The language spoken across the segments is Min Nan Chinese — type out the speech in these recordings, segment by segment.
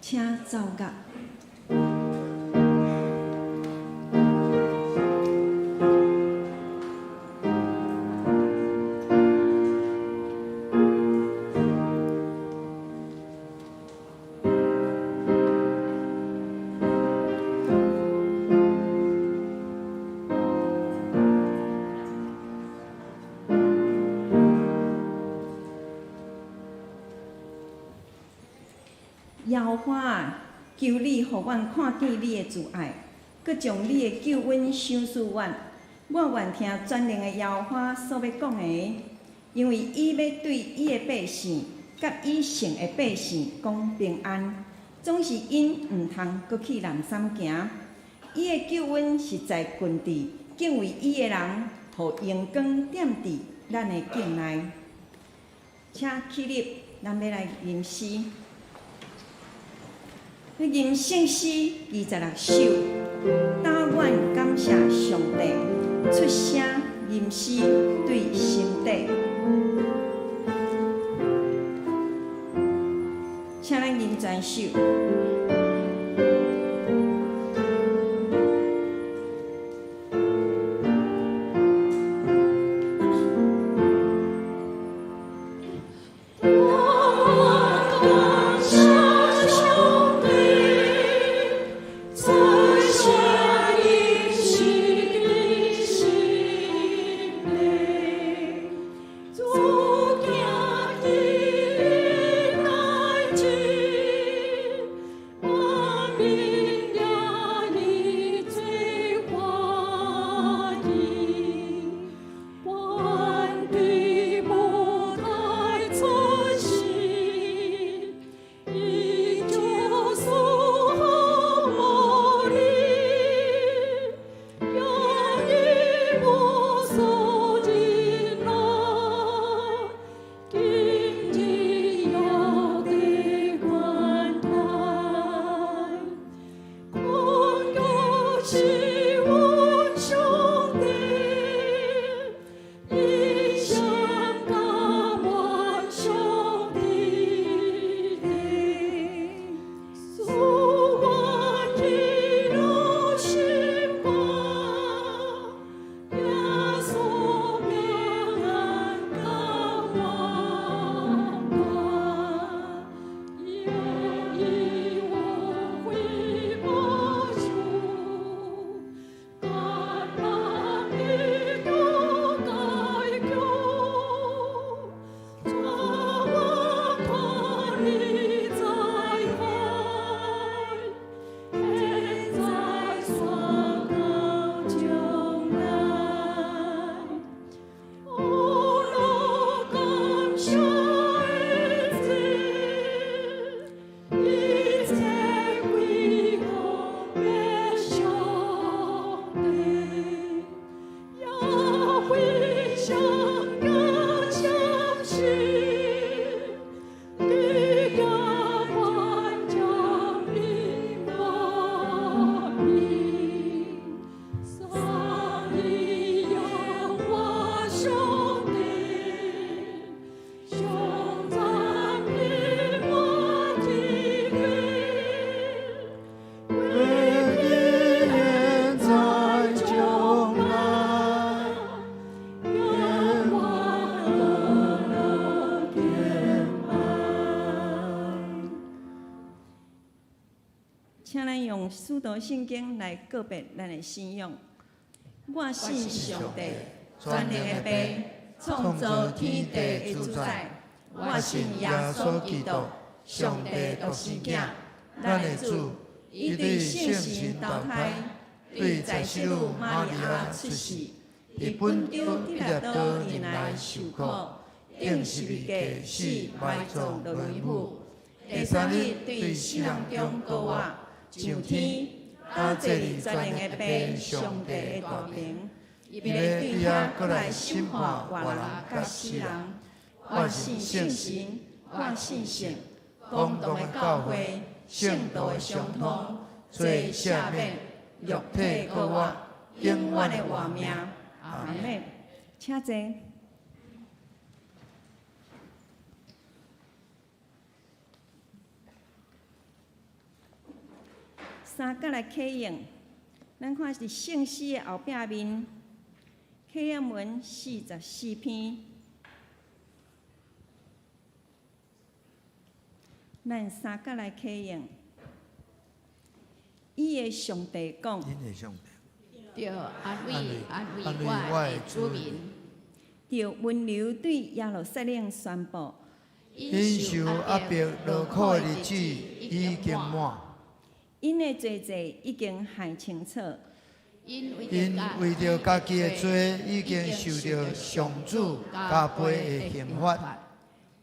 請奏樂。耶和華啊，求你予阮看見你的慈愛，閣將你的救恩賞賜阮。我願聽全能的耶和華所欲講的，因為伊欲對伊的百姓佮伊聖的百姓講平安，總是𪜶毋通閣去濫衊行。伊的救恩實在近佇敬畏伊的人，予榮光踮佇咱的境內。請起立，咱欲來吟詩。吟聖詩26首，當阮感謝上帝，出聲吟詩對心底。請咱吟全首。我感謝上帝，在聖恩賜的心內，主行的代誌，萬民也以最歡迎，萬地無太出息，伊就是無理，也已無所忍耐，今日要得關待，看是阮上帝，一生甘願上帝的，賜我喜樂心肝，耶穌平安甲我伴，有義無悔無輸，艱難的都解救，帶我脫離災害，現在煞到將來。我感謝恩賜，一切歸予上帝，也會相加相信，你加萬將臨萬民，三一耶和華上帝，上讚美滿的歸，歸現在將來，願萬樂典滿。請咱用使徒信經來告別咱的信仰。我信上帝，全能的父，創造天地的主宰。我信耶穌基督，上帝獨生囝，咱的主，伊對聖神投胎，對在聖女瑪利亞出世，佇本丟彼拉多忍耐受苦，釘十字架死埋葬落魚母。第三日對死人中復活，上天，搭坐佇全能的父上帝的大爿，伊欲對遐閣來審判活人佮死人。我信聖神，我信聖公同的教會，聖徒的相通，罪赦免，肉體復活，永遠的活命。阿們。請坐。三角來啟應，咱看佇聖詩的後壁面，啟應文四十四篇。咱三角來啟應，伊的上帝講。恁的上帝。著安慰安慰我的子民。著溫柔對耶路撒冷宣布。𪜶受壓迫勞苦的日子已經滿。𪜶的罪債已經還清楚。𪜶為著家己的罪，已經受著上主加倍的刑罰。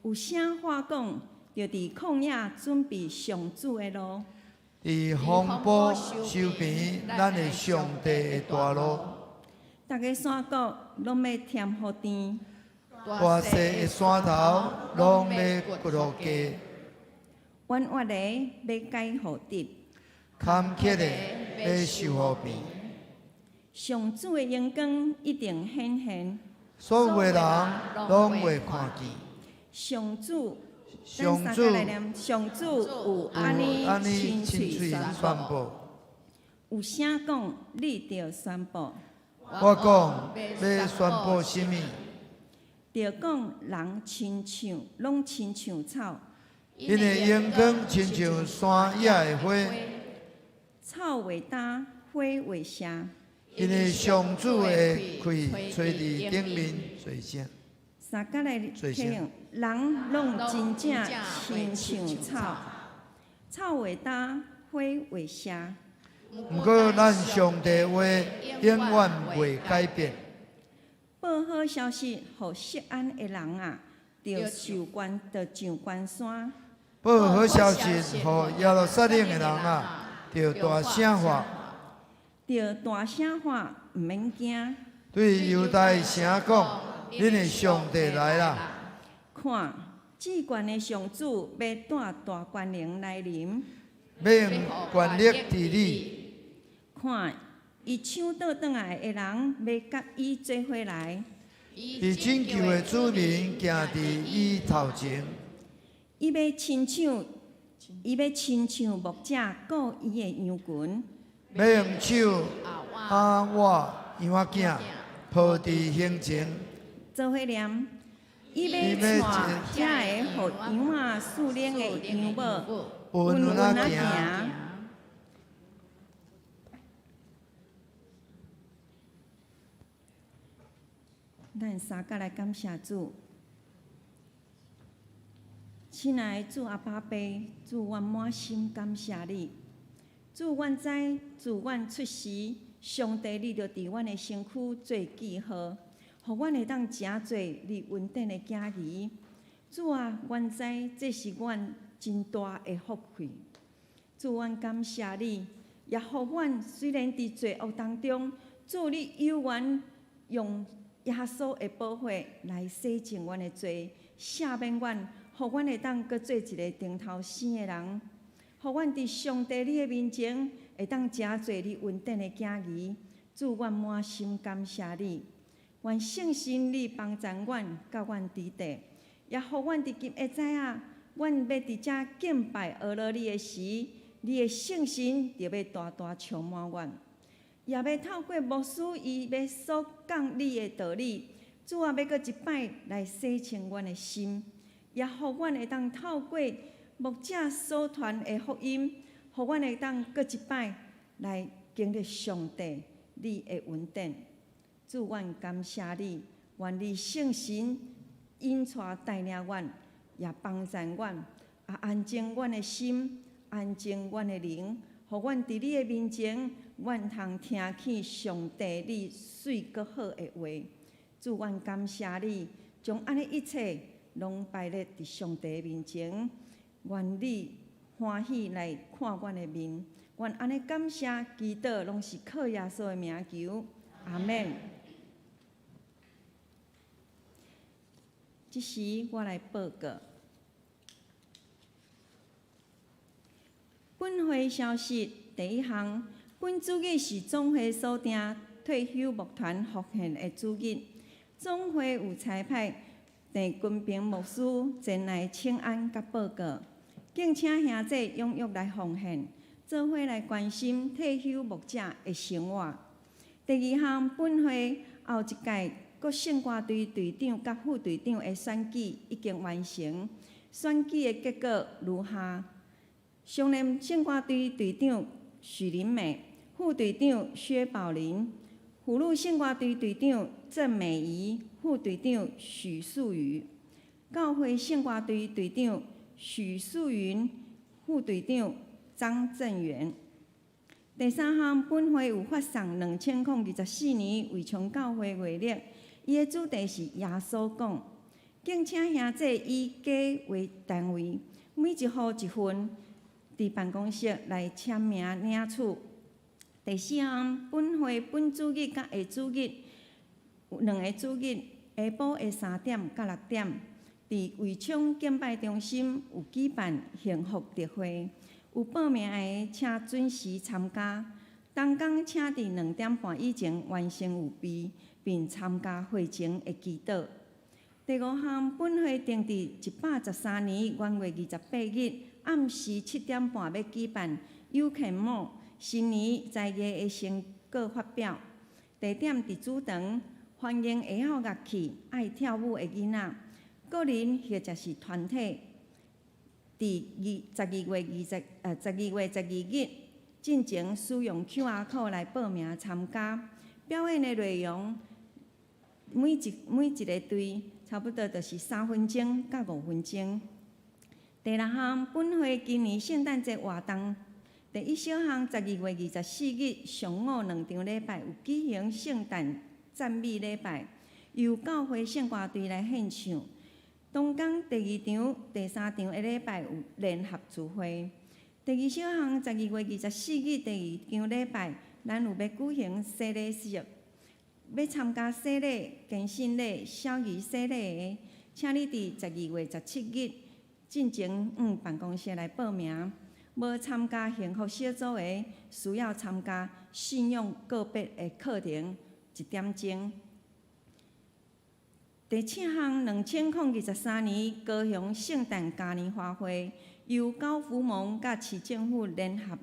有聲喊講，著佇曠野準備上主的路。佇荒坡修平咱的上帝的大路。逐个山谷攏欲添予甜。大細的山頭攏欲掘落地。彎彎的欲改予直。坎曲的欲修予平。上主的榮光一定顯現。所有的人攏會看見。上主，上主，上主有按呢親喙宣布。有聲講，你著宣布。我講欲宣布啥物？著講人親像，攏親像草。𪜶的榮光親像山野的花。草會焦，花會謝。因為上主的氣吹佇頂面做聲。三角來啟用，人攏真正親像草，草會焦，花會謝。毋過咱上帝話永遠袂改變。報好消息予錫安的人啊，著受關，著上懸山。報好消息予耶路撒冷的人啊，著大聲喊。著大聲喊，毋免驚。對猶大城講，恁的上帝來啦！看，至懸的上主欲帶大權能來臨，欲用權力治理。看，伊搶倒轉來的人欲佮伊做伙來。伊拯救的子民行佇伊頭前。伊欲親像牧者顧伊的羊群。欲用手阿倚羊仔囝，抱佇胸前。做伙念，伊欲帶遮个予羊仔飼領的羊母，穩穩仔行。咱三角來感謝主，親愛的主阿爸父，主，阮滿心感謝你。主，阮知自阮出世，上帝你就佇阮的身軀做記號，予阮會當成做你恩典的囝兒。主啊，阮知這是阮真大的福氣。主，阮感謝你，也予阮雖然佇罪惡當中，主你猶原用耶穌的寶血來洗淨阮的罪，赦免阮，予阮會當閣做一个重頭生的人，予阮佇上帝你的面前會當成做你恩典的囝兒。主，阮滿心感謝你，願聖神你幫助阮，佮阮佇底，也予阮佇今日知影，阮欲佇遮敬拜阿羅你的時，你的聖神就欲大大充滿阮。也欲透過牧師伊欲所講你的道理，主啊，欲閣一擺來洗清阮的心，也予阮會當透過牧者所傳的福音，予阮會當閣一擺來經歷上帝你的恩典。主，阮感謝你，願你聖神引帶帶領阮，也幫助阮，也安靜阮的心，安靜阮的靈，予阮佇你的面前，阮通聽見上帝你媠閣好的話。主，阮感謝你，將按呢一切攏擺列佇上帝面前，願你歡喜來看阮的面。阮按呢感謝祈禱，攏是靠耶穌的名求，阿們。這時我來報告，本會消息第一項。本主日是總會所定退休牧團復獻的主日，總會有差派鄭君平牧師前來請安佮報告，敬請兄弟踴躍來奉獻。做伙來關心退休牧者的生活。第二項，本會後一屆各聖歌隊隊長佮副隊長的選舉已經完成，選舉的結果如下：上任聖歌隊隊長許林美，副隊長薛寶林；輔路聖歌隊隊長鄭美儀，副隊長許素瑜；教會聖歌隊隊長許素雲，副隊長張正元。第三項，本會有發送2024年衛昌教會月曆，伊的主題是耶穌講，敬請兄弟以家為單位，每一戶一份，佇辦公室來簽名領取。第四項，本會本主日佮下主日兩个主日下晡的3點到6點，佇衛昌敬拜中心有舉辦幸福特會。有報名的，請準時參加。同工請佇2點半以前完成預備，並參加會前的祈禱。第五項，本會定佇113年元月28日暗時7點半欲舉辦有權某新年才藝的成果發表，地點佇主場，歡迎會曉樂器、愛跳舞的囡仔，個人或者是團體。佇二十二月二十呃12月12日進前使用 QR code 來報名參加。表演的內容，每一个隊差不多就是3分鐘到5分鐘。第六項，本會今年聖誕節活動，第一小項，12月24日上午兩場禮拜有舉行聖誕讚美禮拜，由教會聖歌隊來獻唱。同工第二場、第三場的禮拜有聯合聚會。第二小項，十二月二十四日第二場禮拜，咱有欲舉行洗禮式。欲參加洗禮、堅信禮、小兒洗禮的，請你佇12月17日進前往辦公室來報名。無參加幸福小組的，需要參加信仰告別的課程1點鐘。第七項，2023年高雄聖誕嘉年華會，由高福盟佮市政府聯合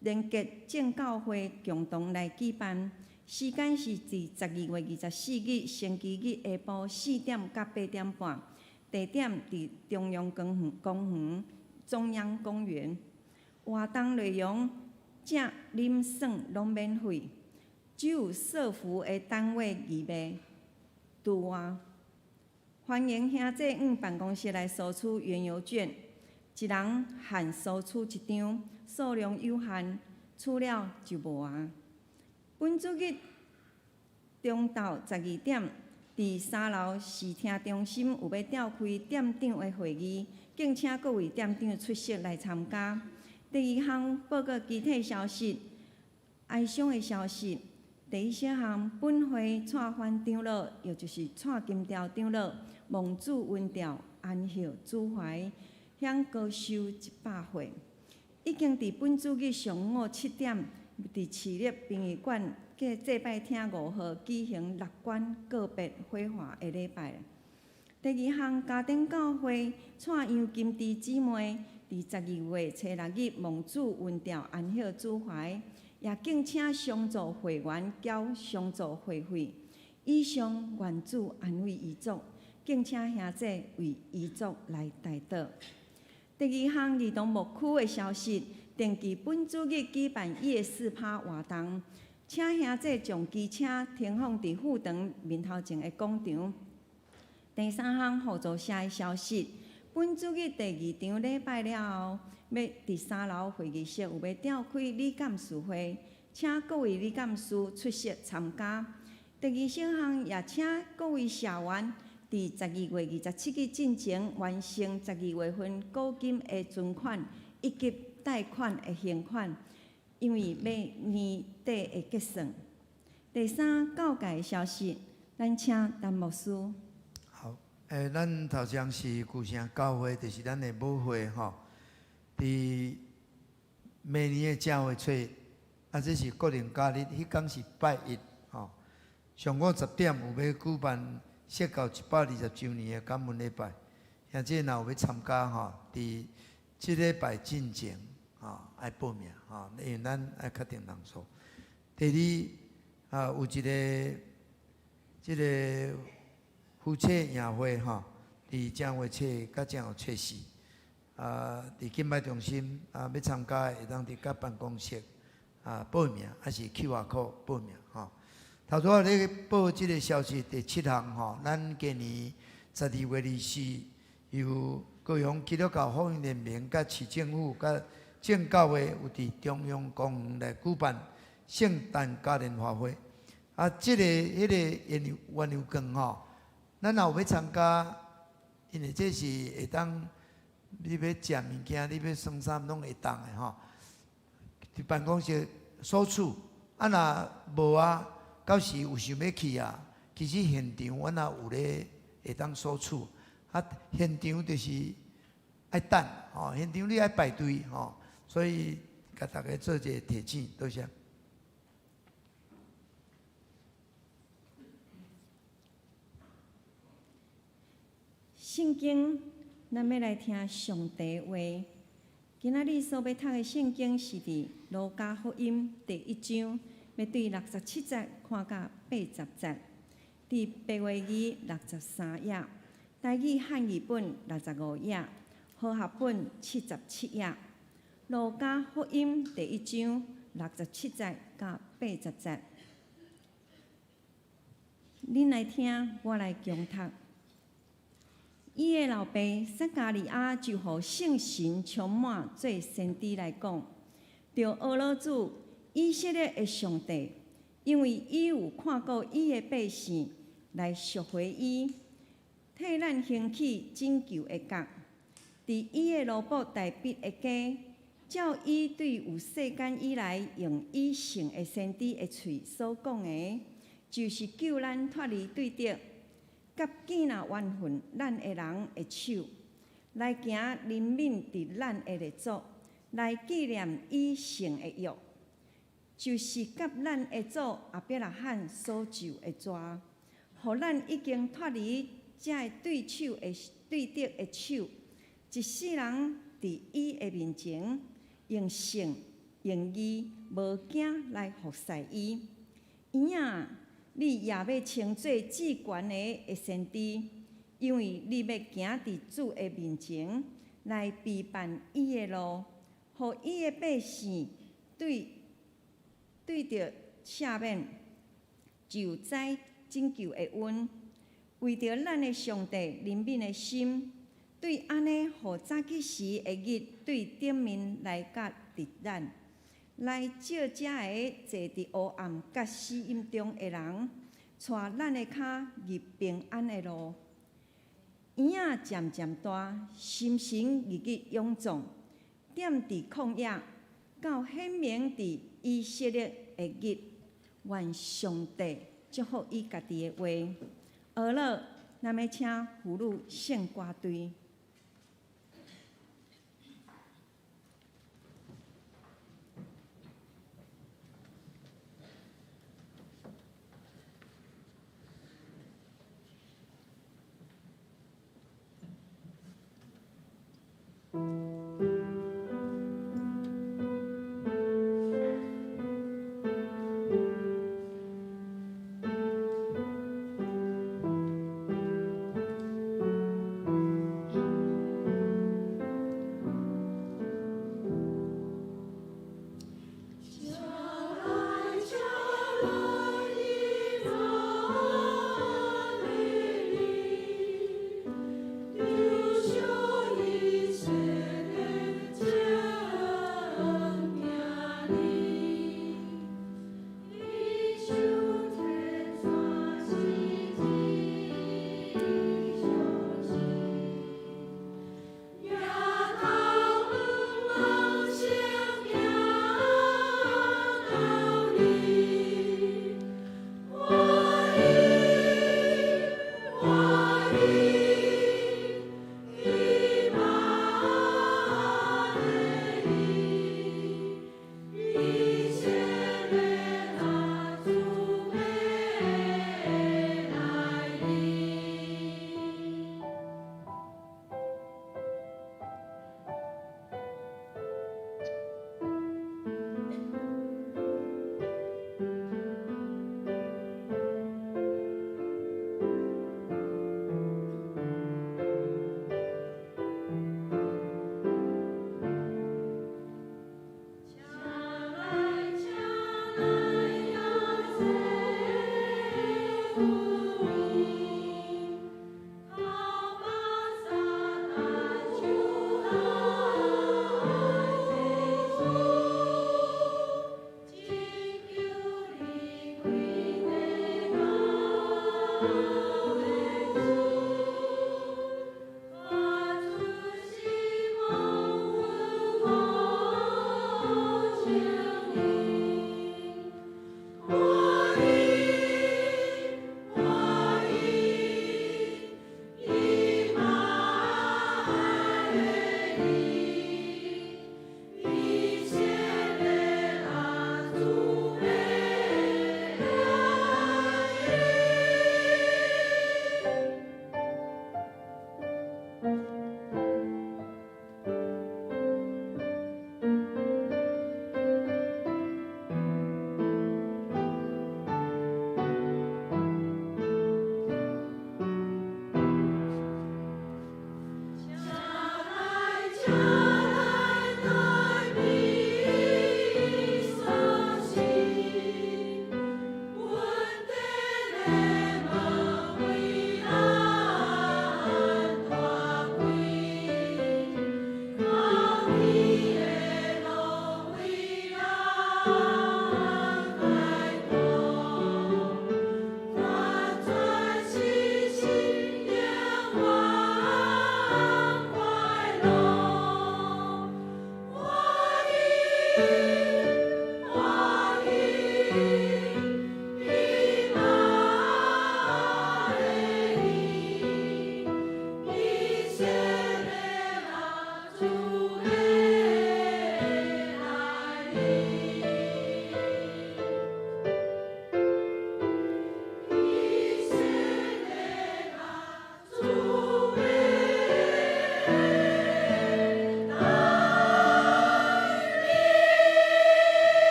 連結眾教會共同來舉辦，時間是佇十二月二十四日星期日下晡4點到8點半，地點佇中央公園公園中央公園。活動內容食、啉、耍攏免費，只有社福的單位義賣。除外，歡迎兄弟往辦公室來索取園遊券，一人限索取一張，數量有限，取了就無啊。本主日中晝12點，佇三樓視聽中心有欲召開店長的會議，敬請各位店長出席來參加。第二項報告其他消息，哀傷的消息。第一小項，本會蔡范長老，也就是蔡金條長老，蒙主恩召安息主懷，享高壽100歲。已經佇本主日上午7點，佇市立殯儀館祭拜廳5號舉行六關告別火化的禮拜。第二項，家庭教會蔡楊金枝姊妹，佇12月初6日蒙主恩召安息主懷。也敬請相助會員繳相助會費。以上願主安慰遺族，敬請兄弟為遺族來代禱。第二項兒童牧區的消息，定期本主日舉辦夜四趴活動，請兄弟將機車停放佇副堂面頭前的廣場。第三項互助社的消息，本主日第二場禮拜了後，欲佇三樓會議室有欲召開理監事會，請各位理監事出席參加。第二小項也請各位社員佇十二月二十七日進前完成十二月份股金的存款以及貸款的還款，因為欲年底的結算。第三，教界消息，咱請陳牧師。好，咱頭先是舊城教會，就是咱的母會吼。佇明年的正月初一，啊，這是國定假日，彼工是拜一吼。上午10點有欲舉辦設教120週年的感恩禮拜，兄弟若有欲參加吼，佇這禮拜進前吼，吼，愛報名吼，因為咱愛確定人數。第二啊，有一个這个夫妻營會吼，佇正月初一佮正月初四，啊，佇敬拜中心啊，欲參加的會當佇佮辦公室啊報名，抑是 QR code 報名吼。頭拄仔咧報這个消息第七項吼，咱今年12月24由高雄基督教福音聯盟佮市政府佮正教會有佇中央公園來舉辦聖誕嘉年華會。啊，這个彼个鸳鸯羹吼，咱若有欲參加，因為這是會當你欲食物件，你欲耍啥攏會當的吼。佇辦公室索取，啊若無啊，到時有想欲去啊，其實現場阮也有咧會當索取。啊，現場就是愛等吼，現場你愛排隊吼，所以共大家做一个提醒，多謝。聖經，咱欲來聽上帝話。今仔日所欲讀的聖經是佇路加福音第一章，欲對六十七節看到八十節，佇白話字63頁，台語漢語本65頁，和合本77頁。路加福音第一章六十七節到八十節，恁來聽，我來恭讀。伊的老爸撒迦利亞就予聖神充滿，做先知來講，著呵咾主以色列的上帝，因為伊有看顧伊的百姓，來贖回伊，替咱興起拯救的角，佇伊的奴僕大衛的家，照伊對有世間以來用伊聖的先知的喙所講的，就是救咱脫離對敵佮建立怨恨咱的人的手，來行憐憫佇咱的列祖，來紀念伊聖的約，就是佮咱的祖亞伯拉罕所受的誓，予咱已經脫離這个對手的對敵的手，一世人佇伊的面前用信用義無驚來服侍伊。嬰仔，你也欲稱做至懸的先知，因為你欲行佇主的面前，來備辦伊的路，予伊的百姓對對著赦免，受災拯救的恩。為著咱的上帝憐憫的心，對按呢，予早起時的日對頂面來佮佇咱，來照這个坐佇黑暗佮死蔭中的人，帶咱的跤入平安的路。嬰仔漸漸大，心神日益勇壯，踮佇曠野，到顯明佇以色列的日，願上帝祝福伊家己的話。呵咾，咱欲請婦女聖歌隊。耶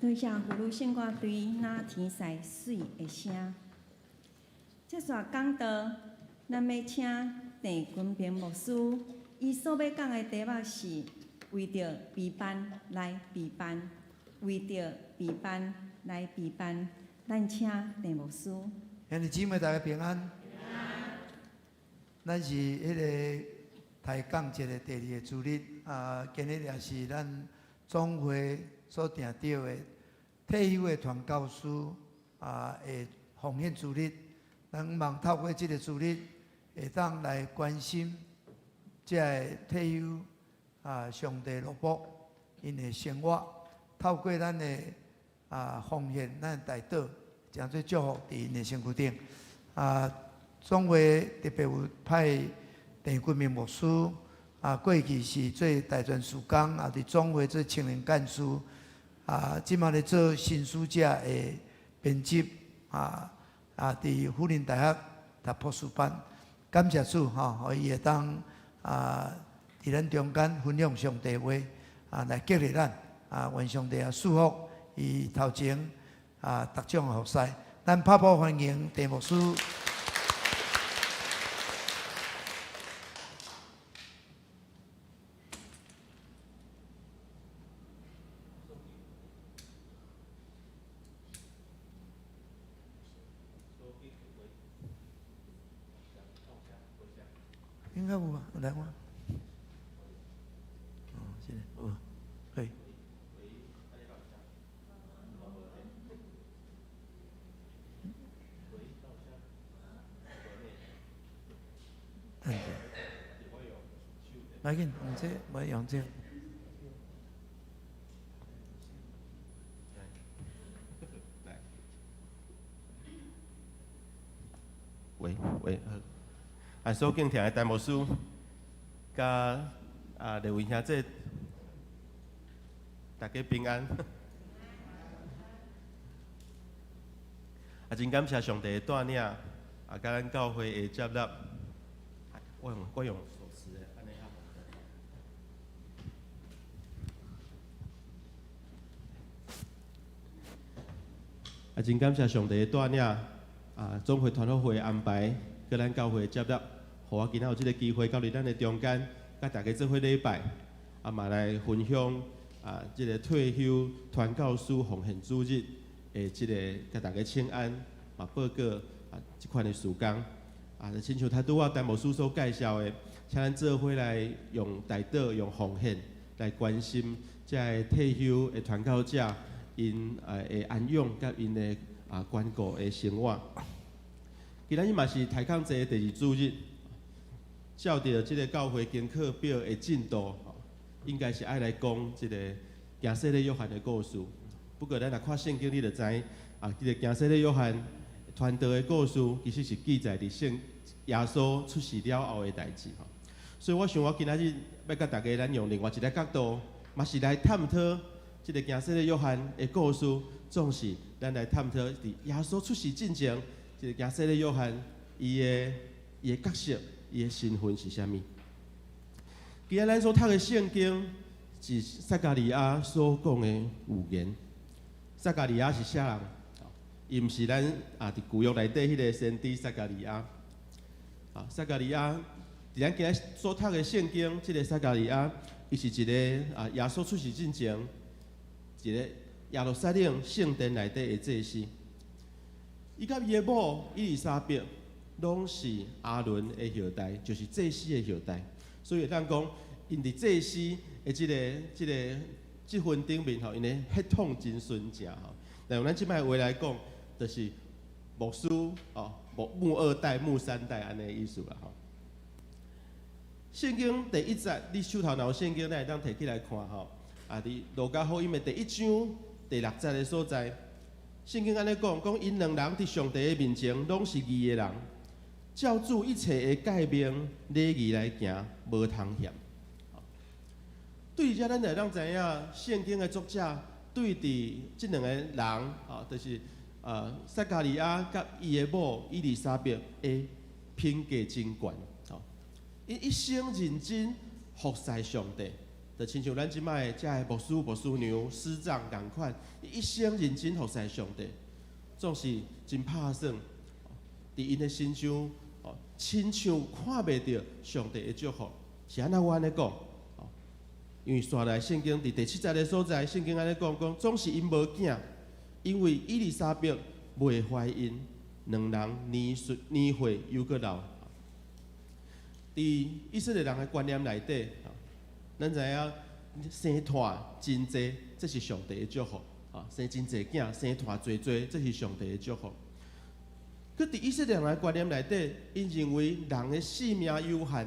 多谢父女圣歌队那天使媠的声。接续讲道，咱欲请郑君平牧师，伊所欲讲的题目是为著陪伴来陪伴，为著陪伴来陪伴。咱请郑牧师。兄弟姊妹大家平安。咱是彼个抬杠节的第二个主日啊，今日也是咱总会所定著的退休的传教士啊的奉献主日。咱望透过这个主日，会当来关心这个退休啊上帝奴仆𪜶的生活，透过咱的啊奉献，咱的代祷，成做祝福伫𪜶的身躯顶。啊，总会特别有派郑君明牧师，啊，过去是做大专事工，也伫总会做青年干事，啊，这马咧做新书者的编辑，啊，啊，伫辅仁大学读博士班。感谢主吼，予伊会当啊，伫咱中间分享上帝话，啊，来激励咱，啊，愿上帝也赐福伊头前啊，逐种的服侍。咱拍鼓欢迎郑牧师。应该有吧？来我。哦，是的，有，可以。等下，来紧，用这，无用这。喂喂，好。啊，所敬听的陈牧师，佮啊列位兄弟，大家平安。啊，真感谢上帝的带领，啊，佮咱教会的接纳。我用手持的，按呢较好。啊，真感谢上帝的带领，啊，总会团辅会的安排，佮咱教会的接纳，予我今仔有这个机会，到伫咱的中间，佮大家做伙礼拜，啊，嘛来分享啊，这个退休传教士奉献主日的这个，佮大家请安，嘛报告啊，这款的事工。啊，亲像头拄仔陈牧师所介绍的，请咱做伙来用代祷、用奉献来关心这个退休的传教者，𪜶的安养佮𪜶的啊关顾的生活。今仔日嘛是抬杠节的第二主日，照著这个教会功课表的进度，应该是爱来讲这个行洗礼约翰的故事。不过咱若看圣经，你就知啊，这个行洗礼约翰传道的故事，其实是记载伫圣耶稣出世了后的代志吼。所以我想，我今仔日欲佮大家，咱用另外一个角度，嘛是来探讨这个行洗礼约翰的故事。总是咱来探讨伫耶稣出世进前，这个行洗礼约翰伊的角色、伊的身份是啥物？今仔咱所读的圣经是撒迦利亚所讲的预言。撒迦利亚是啥人？伊毋是咱啊伫旧约内底彼个先知撒迦利亚。啊，撒迦利亚伫咱今仔所读的圣经，这个撒迦利亚，伊是一个啊耶稣出世进前，一个耶路撒冷圣殿内底的祭司。伊佮伊的某伊丽莎白，拢是亚伦的后代，就是祭司的后代。所以会当讲，𪜶伫祭司的这个这份顶面吼，𪜶的血统真纯正吼。但用咱这摆话来讲，就是牧师哦，牧二代、牧三代按呢意思啦吼。圣经第一节，你手头若有圣经，咱会当提起来看吼。啊，伫路加福音的第一章第六节的所在，圣经按呢讲，讲𪜶两人伫上帝的面前拢是义的人，照主一切的诫命礼仪来行，无通嫌。对遮咱就会当知影，圣经的作者对伫这两个人，啊，就是撒迦利亚佮伊的某伊丽莎白的品格真悬，吼，伊一生认真服侍上帝，就親像咱這擺遮的牧師、牧師娘、師長仝款，一生認真服侍上帝，總是真拍算，佇𪜶的身上，哦，親像看袂著上帝的祝福，是按怎我按呢講？因為紲來聖經佇第七節的所在，聖經按呢講講，總是𪜶無囝，因為以利沙伯未懷孕，兩人年歲年歲猶閣老。佇以色列人的觀念內底，咱知影生湠真濟，這是上帝的祝福。啊，生真濟囝，生湠濟濟，這是上帝的祝福。閣佇以色列人的觀念內底，𪜶認為人的性命有限，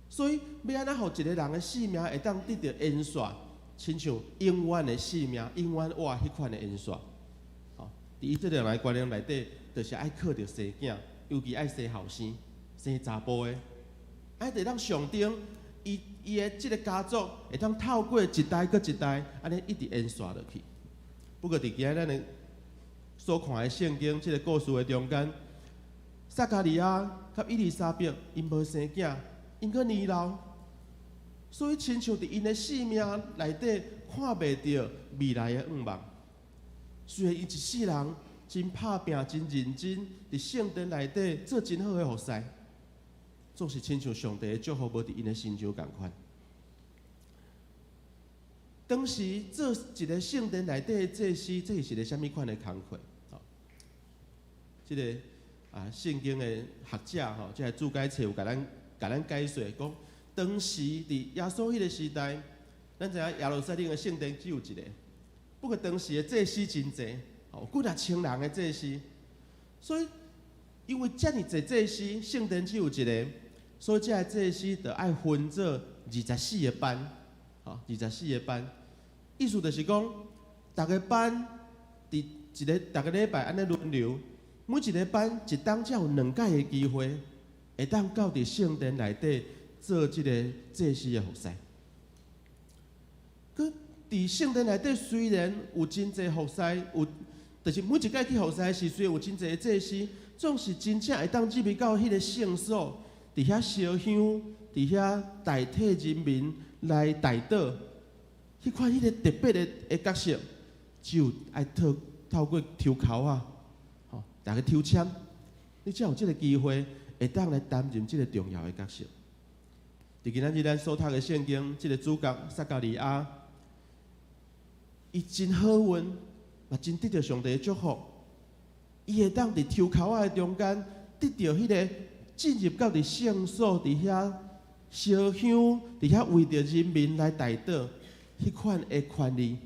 所以欲按怎予一个人的性命會當得著延續，親像永遠的性命，永遠活彼款的延續。吼，佇以色列人的觀念內底，就是愛靠著生囝，尤其愛生後生，生查埔的，愛得當象徵伊伊的這个家族會當透過一代閣一代，按呢一直延續落去。不過佇今仔咱的所看的聖經這个故事的中間，撒迦利亞佮以利沙伯𪜶無生囝，𪜶閣年老，所以親像佇𪜶的性命內底看袂著未來的願望。雖然𪜶一世人真拍拚、真認真，佇聖殿內底做真好的服侍，總是親像上帝的祝福無佇𪜶的身上仝款。當時做一个聖殿內底的祭司，這是一个啥物款的工課？吼，這个啊，聖經的學者吼，這个注解冊有共咱共咱解說講，當時佇耶穌彼个時代，咱知影耶路撒冷的聖殿只有一个，不過當時的祭司真濟，吼，幾若千人的祭司，所以因為遮爾濟祭司，聖殿只有一个，所以這个祭司就愛分做二十四个班，吼，二十四个班。意思就是講，逐个班佇一个逐个禮拜按呢輪流，每一个班一冬才有兩擺的機會，會當到佇聖殿內底做這个祭司的服侍。閣佇聖殿內底雖然有真濟服侍，有，就是每一擺去服侍時，雖然有真濟祭司，總是真正會當入去到彼个聖所，佇遐燒香，佇遐代替人民來代禱。彼款彼个特別的的角色，只有愛透透過抽籤仔，吼，逐家抽籤，你才有這个機會會當來擔任這个重要的角色。佇今仔日咱所讀的聖經，這个主角撒迦利亞，伊真好運，嘛真得著上帝的祝福，伊會當佇抽籤仔的中間，得著彼个進入到佇聖所，佇遐燒香，佇遐為著人民來代禱。彼款的權利，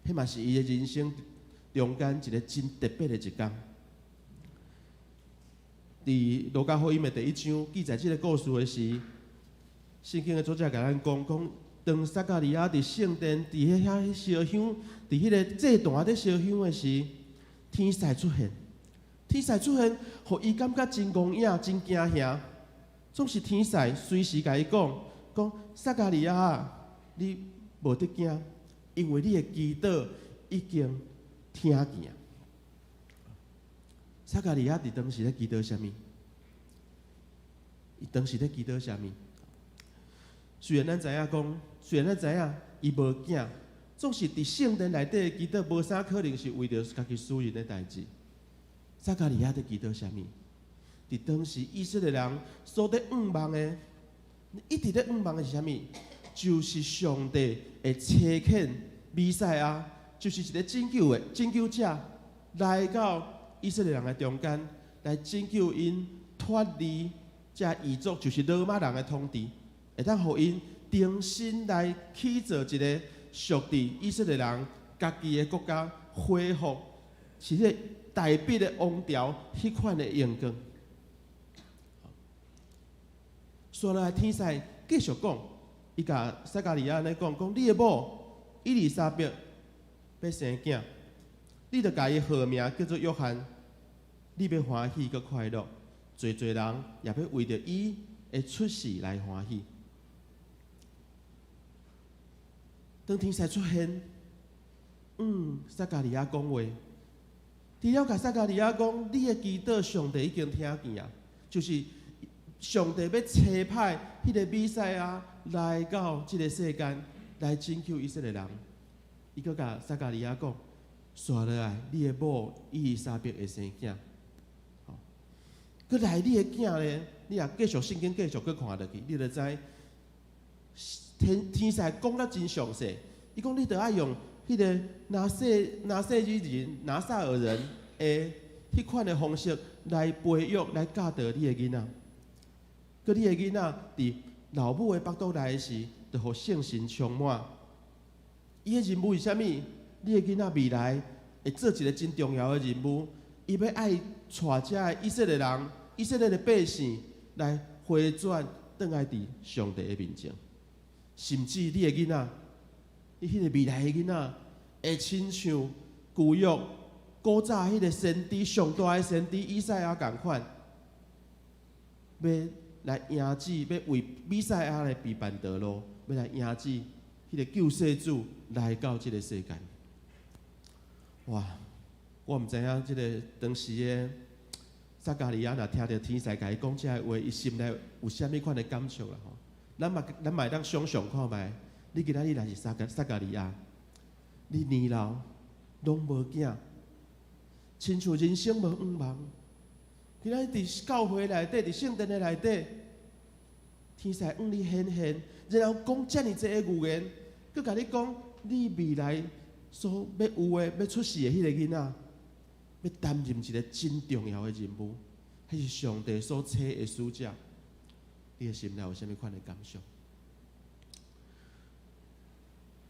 彼嘛是伊的人生中間一个真特別的一工。佇路加福音的第一章記載這个故事的時，聖經的作者共咱講講，當撒迦利亞佇聖殿佇遐燒香，佇彼个祭壇咧燒香的時，天使出現，天使出現，予伊感覺真戇影、真驚嚇。總是天使隨時共伊講講撒迦利亞。你無得驚，因為你的祈禱已經聽見。撒迦利亞佇當時咧祈禱啥物？伊當時咧祈禱啥物？雖然咱知影講，雖然咱知影伊無囝，總是佇聖殿內底祈禱，無啥可能是為著家己私人的代誌。撒迦利亞佇祈禱啥物？佇當時以色列人所咧向望的，一直咧向望的是啥物？就是上帝會差遣彌賽亞，就是一个拯救的拯救者，來到以色列人的中間，來拯救𪜶脫離這異族，就是羅馬人的統治，會當予𪜶重新來起造一个屬佇以色列人家己的國家，恢復是彼个大衛的王朝彼款的榮光。紲落來天使繼續講。伊共撒迦利亞按呢講，講你的某以利沙伯欲生囝，你著共伊號名叫做約翰，你欲歡喜閣快樂，濟濟人也欲為著伊的出世來歡喜。當天使出現，撒迦利亞講話，除了共撒迦利亞講，你的祈禱上帝已經聽見啊，就是上帝欲差派彼个彌賽亞。來到這个世間來拯救以色列人。伊閣共撒迦利亞講：紲落來，你的某伊麗莎白會生囝。閣來你的囝咧，你若繼續聖經繼續閣看落去，你就知天使講得真詳細。伊講你著愛用彼个拿細耳人、拿撒勒人的彼款的方式來培育、來教導你的囡仔。閣你的囡仔佇老母的腹肚內時，就予聖神充滿。伊的任務是啥物？你的囡仔未來會做一个真重要的任務，伊欲愛帶遮的以色列人、以色列的百姓來回轉轉來佇上帝的面前。甚至你的囡仔，你彼个未來的囡仔，會親像舊約古早彼个先知上大的先知以賽亞仝款，欲來迎接，欲為彌賽亞來備辦道路，欲來迎接彼个救世主來到這个世間。哇！我毋知影這个當時的撒迦利亞若聽著天使共伊講這个話，伊心內有啥物款的感觸啦？吼！咱嘛會當想像看覓，你今仔日若是撒迦利亞，你年老攏無囝，親像人生無向望。今仔日佇教會內底，佇聖殿的內底，天使向你顯現，然後講遮爾濟的預言，閣共你講，你未來所欲有的、欲出世的彼个囡仔，欲擔任一个真重要的任務，彼是上帝所差的使者。你的心內有啥物款的感想？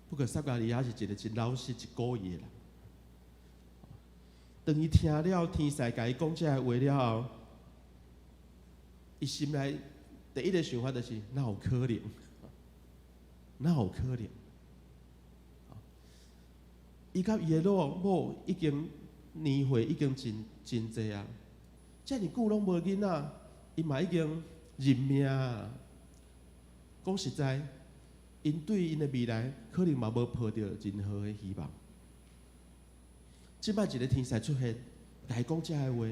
不過撒迦利亞是一个真老實、真古意的人。當伊聽了天使共伊講這个話了後，伊心內第一个想法就是：哪有可能？哪有可能？伊佮伊的老某已經年歲已經真真濟啊，遮爾久攏無囡仔，伊嘛已經認命啊。講實在，𪜶對𪜶的未來可能嘛無抱著任何的希望。這擺一个天使出現，共伊講這个話，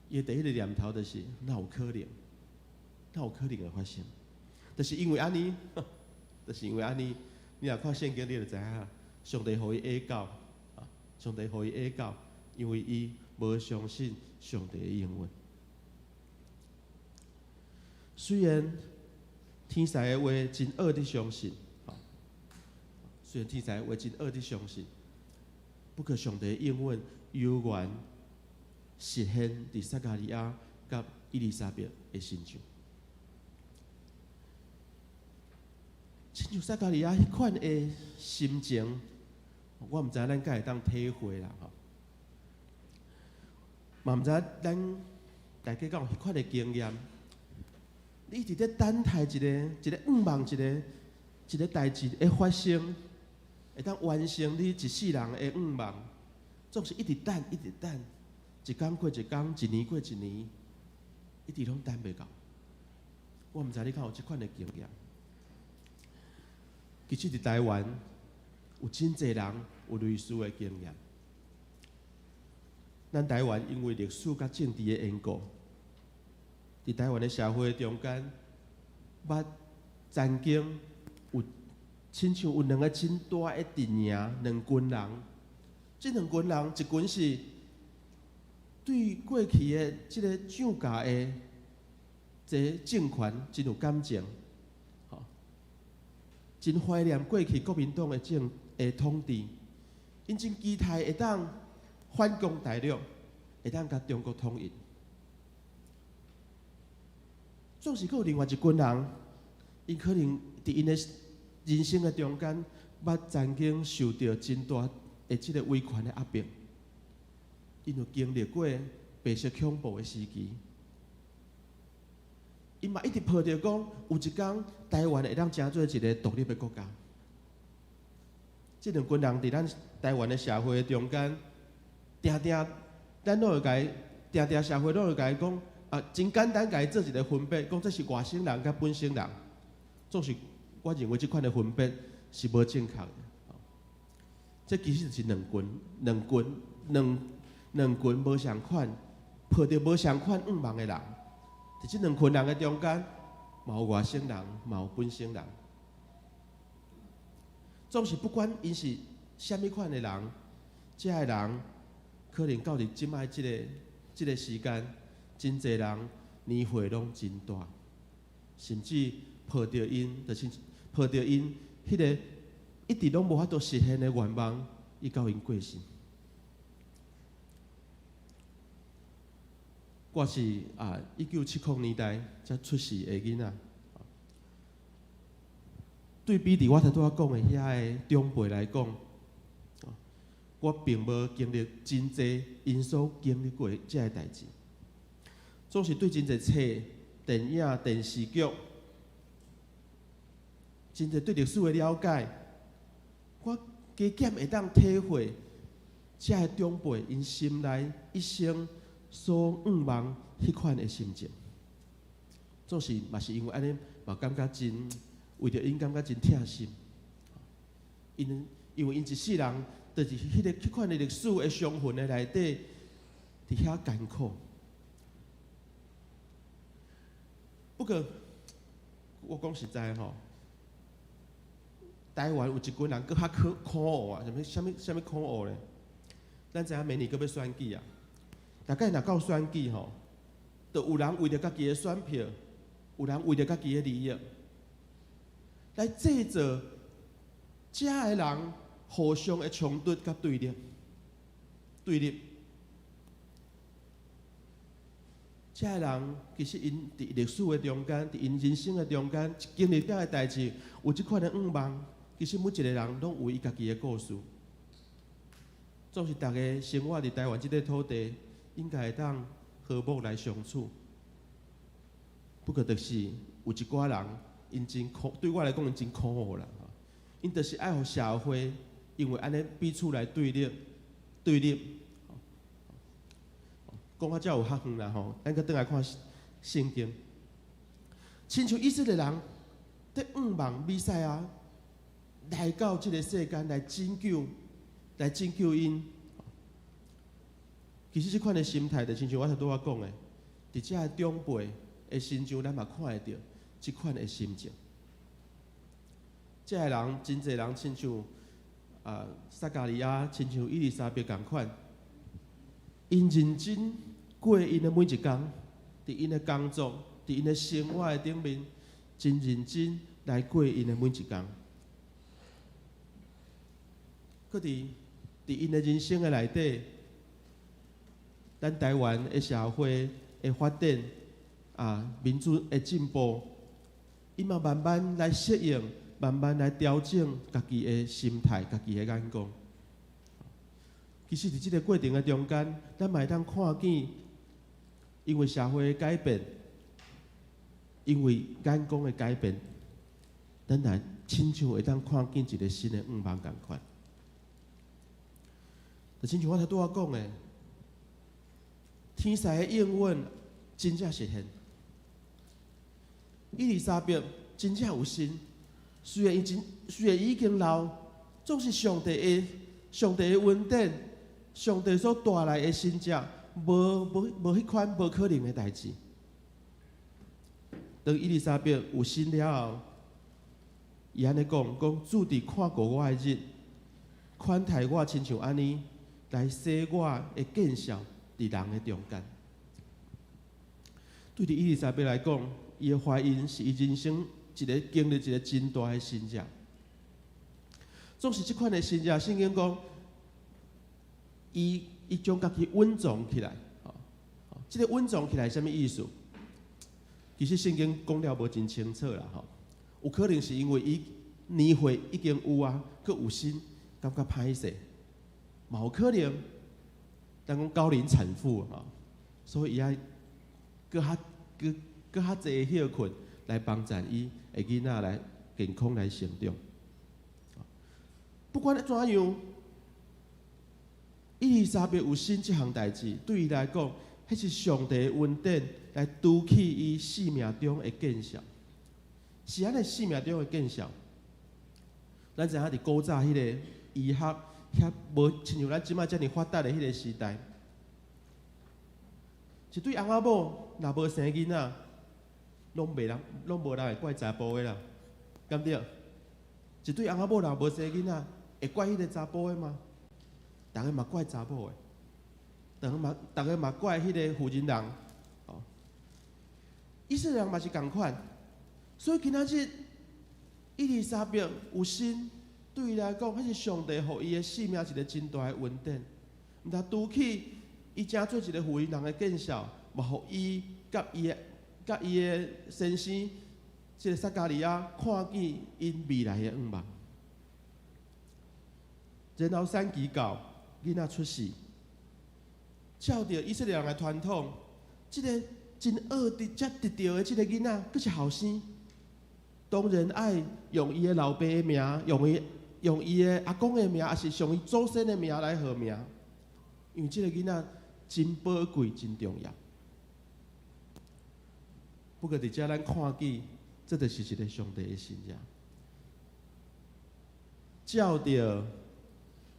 伊的第一个念頭就是：哪有可能？哪有可能會發生？就是因為按呢，就是因為按呢，你若看聖經，你就知影，上帝予伊下誥，啊，上帝予伊下誥，因為伊無相信上帝的應允。雖然天使的話真惡得相信，雖然天使的話真惡得相信，不過上帝的應允猶原實現佇撒迦利亞佮伊麗莎白的身上。親像撒迦利亞彼款的心情，我毋知影咱敢會當體會啦吼，嘛毋知影咱大家敢有彼款的經驗。你一直咧等待一个一个向望，一个一个代誌會發生，會當完成你一世人的向望，總是一直等，一直等，一工過一工，一年過一年，一直攏等袂到。我毋知你敢有這款的經驗。其實佇台灣有真濟人有類似的經驗。咱台灣因為歷史佮政治的緣故，佇台灣的社會中間，捌曾經有親像有兩个真大的陣營，兩群人。這兩群人，一群是對過去的這个蔣家的這个政權真有感情，吼，真懷念過去國民黨的政的統治，𪜶真期待會當反攻大陸，會當共中國統一。總是閣有另外一群人，𪜶可能佇𪜶的人生的中間，捌曾經受著真大的這个威權的壓迫，𪜶有經歷過白色恐怖的時期，𪜶嘛一直抱著講，有一工台灣會當成做一个獨立的國家。這兩群人佇咱台灣的社會中間，定定咱攏會共伊，定定社會攏會共伊講，啊，真簡單共伊做一个分別，講這是外省人佮本省人，總是我認為這款的分別是無正確的。這其實是兩群、兩群、兩兩群無仝款，抱著無仝款向望的人，佇這兩群人的中間，嘛有外省人，嘛有本省人。總是不管𪜶是啥物款的人，遮的人可能到佇這擺這個時間，真濟人年歲攏真大，甚至抱著𪜶，就是抱著𪜶彼个一直攏無法度實現的願望，伊到𪜶過身。我是啊，1970年代才出世的囡仔。對比佇我頭拄仔講的遐个長輩來講，我並無經歷真濟𪜶所經歷過這个代誌。總是對真濟冊、電影、電視劇，真濟對歷史的了解，我加減會當體會這个長輩𪜶心內一生所向望彼款的心情。總是嘛是因為按呢，嘛感覺真為著𪜶感覺真疼心。因為𪜶一世人，就是彼款的歷史的傷痕的內底，佇遐艱苦。不過，我講實在吼，台灣有一群人閣較可可惡啊！啥物可惡咧？咱知影明年閣欲選舉啊！大概若到選舉吼，就有人為著家己的選票，有人為著家己的利益，來製造遮的人互相的衝突佮對立，對立。遮的人其實𪜶佇歷史的中間，佇𪜶人生的中間，經歷遮的代誌，有這款的願望。其實每一個人攏有伊家己的故事。總是逐家生活佇台灣這塊土地，應該會當和睦來相處。不過，就是有一寡人，𪜶真可，對我來講，𪜶真可惡啦。𪜶就是愛予社會，因為按呢彼此來對立，對立。講較才有較遠啦吼，咱閣轉來看聖經，親像以色列人佇向望彌賽亞來到這个世間來拯救，來拯救𪜶。其實這款的心態，就親像我頭拄仔講的，佇遮个長輩的身上，咱嘛看會著這款的心情。遮个人真濟人親像啊撒迦利亞，親像伊麗莎白仝款，𪜶認真過𪜶的每一工，佇𪜶的工作，佇𪜶的生活的頂面，真認真來過𪜶的每一工。閣佇𪜶的人生的內底，咱台灣的社會的發展啊，民主的進步，伊嘛慢慢來適應，慢慢來調整家己的心態、家己的眼光。其實，佇這个過程的中間，咱嘛會當看見，因為社會的改變，因為眼光的改變，咱來親像會當看見一个新的願望仝款。就親像我頭拄仔講的，天使的應允真正實現。伊麗莎白真正有信，雖然伊已經老，總是上帝的恩典，上帝所帶來的神蹟，無彼款無可能的代誌。當伊麗莎白有信了後，伊按呢講，講主佇看顧我的日，款待我親像按呢，來使我的見效佇人的中間。對佇伊麗莎白來講，伊的懷孕是伊人生一个經歷一个真大的神蹟。總是這款的神蹟，聖經講，伊將家己隱藏起來。這个隱藏起來啥物意思？其實聖經講了無真清楚啦，吼。有可能是因為伊年歲已經有啊，閣有身，感覺歹勢，嘛有可能，咱講高齡產婦吼，所以伊愛閣較濟歇睏來幫助伊的囡仔來健康來成長。不管怎樣，伊麗莎白有身這項代誌，對伊來講，彼是上帝的恩典來除去伊生命中的見笑。是按呢生命中的見笑。咱知影佇古早彼个醫學遐無親像咱這擺遮爾發達的彼个時代，一對翁仔某若無生囡仔，攏袂人，攏無人會怪查埔的啦，敢對？一對翁仔某若無生囡仔，會怪彼个查埔的嗎？逐家嘛怪查某的，逐家嘛怪彼个婦人人。哦，以色列人嘛是仝款，所以今仔日伊麗莎白有身，對伊來講，彼是上帝予伊的性命一个真大的恩典。毋但拄起伊成做一个婦人人的見效，嘛予伊佮伊的先生，這个撒迦利亞看見𪜶未來的願望。然後產期到，囡仔出世，照著以色列人的傳統，這个真惡得才得著的這个囡仔，閣是後生，當然愛用伊的老爸的名，用伊的阿公的名，抑是用伊祖先的名來號名，因為這个囡仔真寶貴、真重要。不過佇遮咱看見，這就是一个上帝的神跡。照著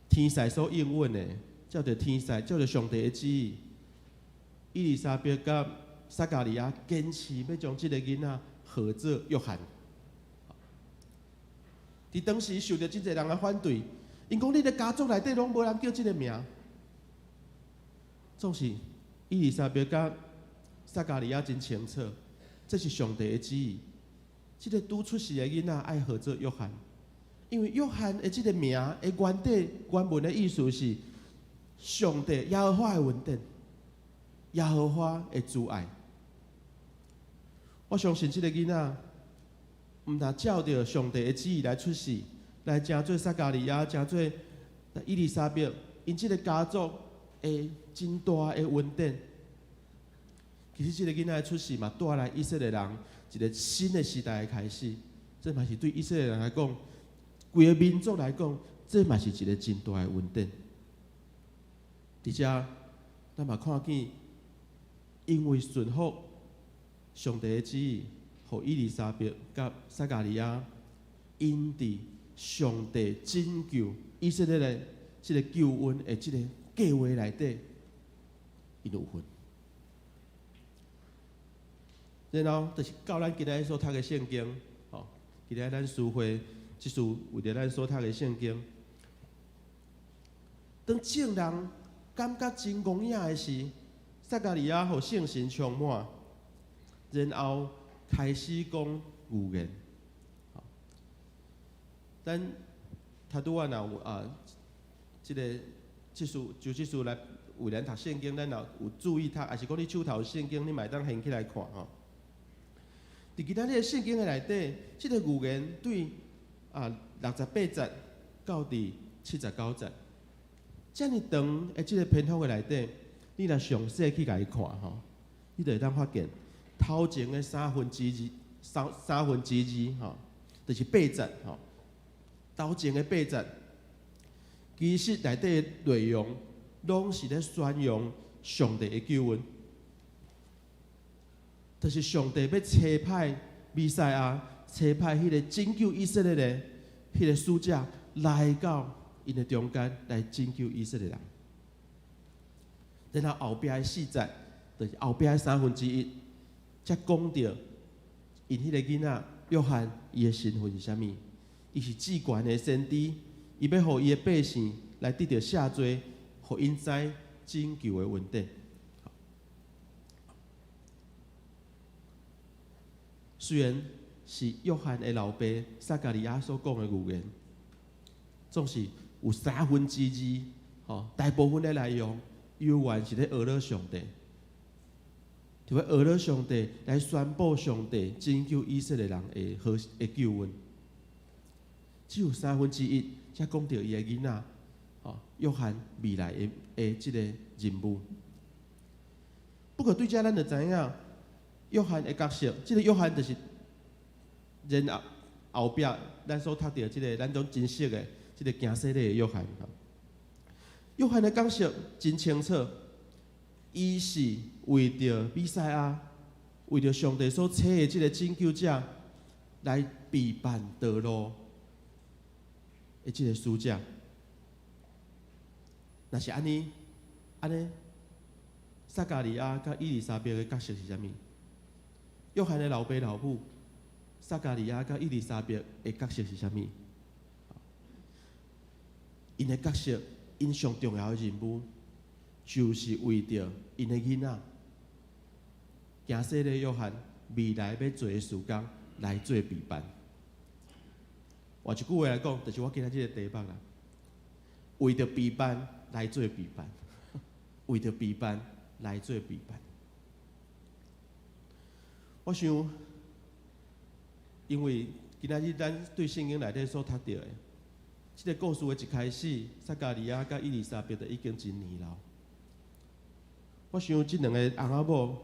天使所應允的，照著天使，照著上帝的旨意，伊麗莎白佮撒迦利亞堅持欲將這个囡仔號做約翰。佇當時受著真濟人的反對，𪜶講你的家族內底攏無人叫這个名。總是伊麗莎白佮撒迦利亞真清楚，這是上帝的旨意。這个拄出世的囡仔愛號做約翰，因為約翰的這个名的原底原文的意思是上帝耶和華的恩典，耶和華的慈愛。我相信這个囡仔，毋但照著上帝的旨意來出世，來成做撒迦利亞，成做伊麗莎白，𪜶這个家族的真大的恩典。其實這个囡仔的出世嘛，帶來以色列人一个新的時代的開始。這嘛是對以色列人來講，規个民族來講，這嘛是一个真大的恩典。佇遮，咱嘛看見，因為順服上帝的旨意，予伊麗莎白佮撒迦利亞，𪜶佇上帝拯救以色列的這个救恩的這个計劃內底，𪜶有份。然後就是到咱今仔日所讀的聖經，吼，今仔日咱書會這次為著咱所讀的聖經，當眾人感覺真戇影的時，撒迦利亞予聖神充滿，然後開始講預言。咱頭拄仔若有啊，這个執事就執事來為咱讀聖經，咱若有注意讀，抑是講你手頭有聖經，你嘛會當掀起來看吼。佇今仔日的聖經的內底，這个預言對啊68節到佇79節，遮爾長的這个篇幅的內底，你若詳細去共伊看吼，你就會當發現頭前的三分之二，三分之二吼，就是八節吼，頭前的八節，其實內底的內容攏是咧宣揚上帝的救恩。就是上帝欲差派彌賽亞，差派彼个拯救以色列的彼个使者來到𪜶的中間來拯救以色列人。然後後壁的四節，就是後壁的三分之一，才講著𪜶彼个囡仔約翰伊的身份是啥物？伊是至懸的先知，伊欲予伊的百姓來得著赦罪，予𪜶知拯救的恩典。雖然是約翰的老爸撒迦利亞所講的預言，總是有三分之二，吼，大部分的內容猶原是咧學了上帝，就欲學了上帝來宣布上帝拯救以色列人的好的救恩。只有三分之一才講著伊的囡仔，吼，約翰未來的這个任務。不過對這咱就知影。約翰的角色，這个約翰就是然後後壁咱所讀著這个咱攏真熟的這个行洗禮的約翰。約翰的角色真清楚，伊是為著彌賽亞，為著上帝所差的這个拯救者來備辦道路的這个使者。若是按呢，按呢，撒迦利亞佮伊麗莎白的角色是啥物？約翰的老爸老母撒迦利亞佮伊麗莎白的角色是啥物？𪜶的角色，𪜶上重要的任務，就是為著𪜶的囡仔，行洗禮約翰未來欲做的事工來做備辦。換一句話來講，就是我今仔這個題目啦，為著備辦來做備辦，為著備辦來做備辦。我想，因為今仔日咱對聖經內底所讀著的，這個故事的一開始，撒迦利亞佮伊麗莎白就已經真年老。我想這兩个翁仔某，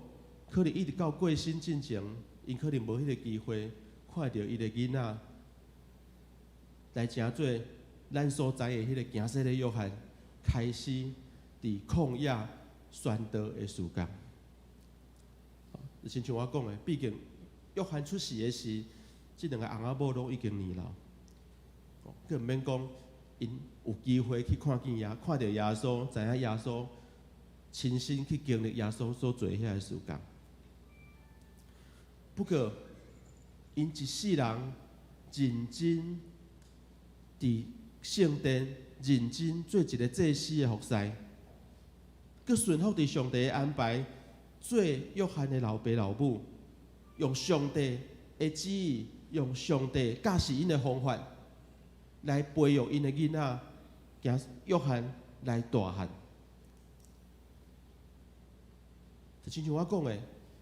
可能一直到過身進前，𪜶可能無彼個機會看著伊的囡仔來成做咱所知的彼个行洗禮約翰開始佇曠野宣道的事工。親像我講的，畢竟約翰出世的時，這兩个翁仔某攏已經年老，閣毋免講，𪜶有機會去看見耶，看著耶穌，知影耶穌親身去經歷耶穌所做遐个事工。不過，𪜶一世人認真佇聖殿認真做一个祭司的服侍，閣順服佇上帝的安排，做約翰的老爸老母，用上帝的旨意，用上帝教示𪜶的方法，來培育𪜶的囡仔，行約翰來大漢。就親像我講的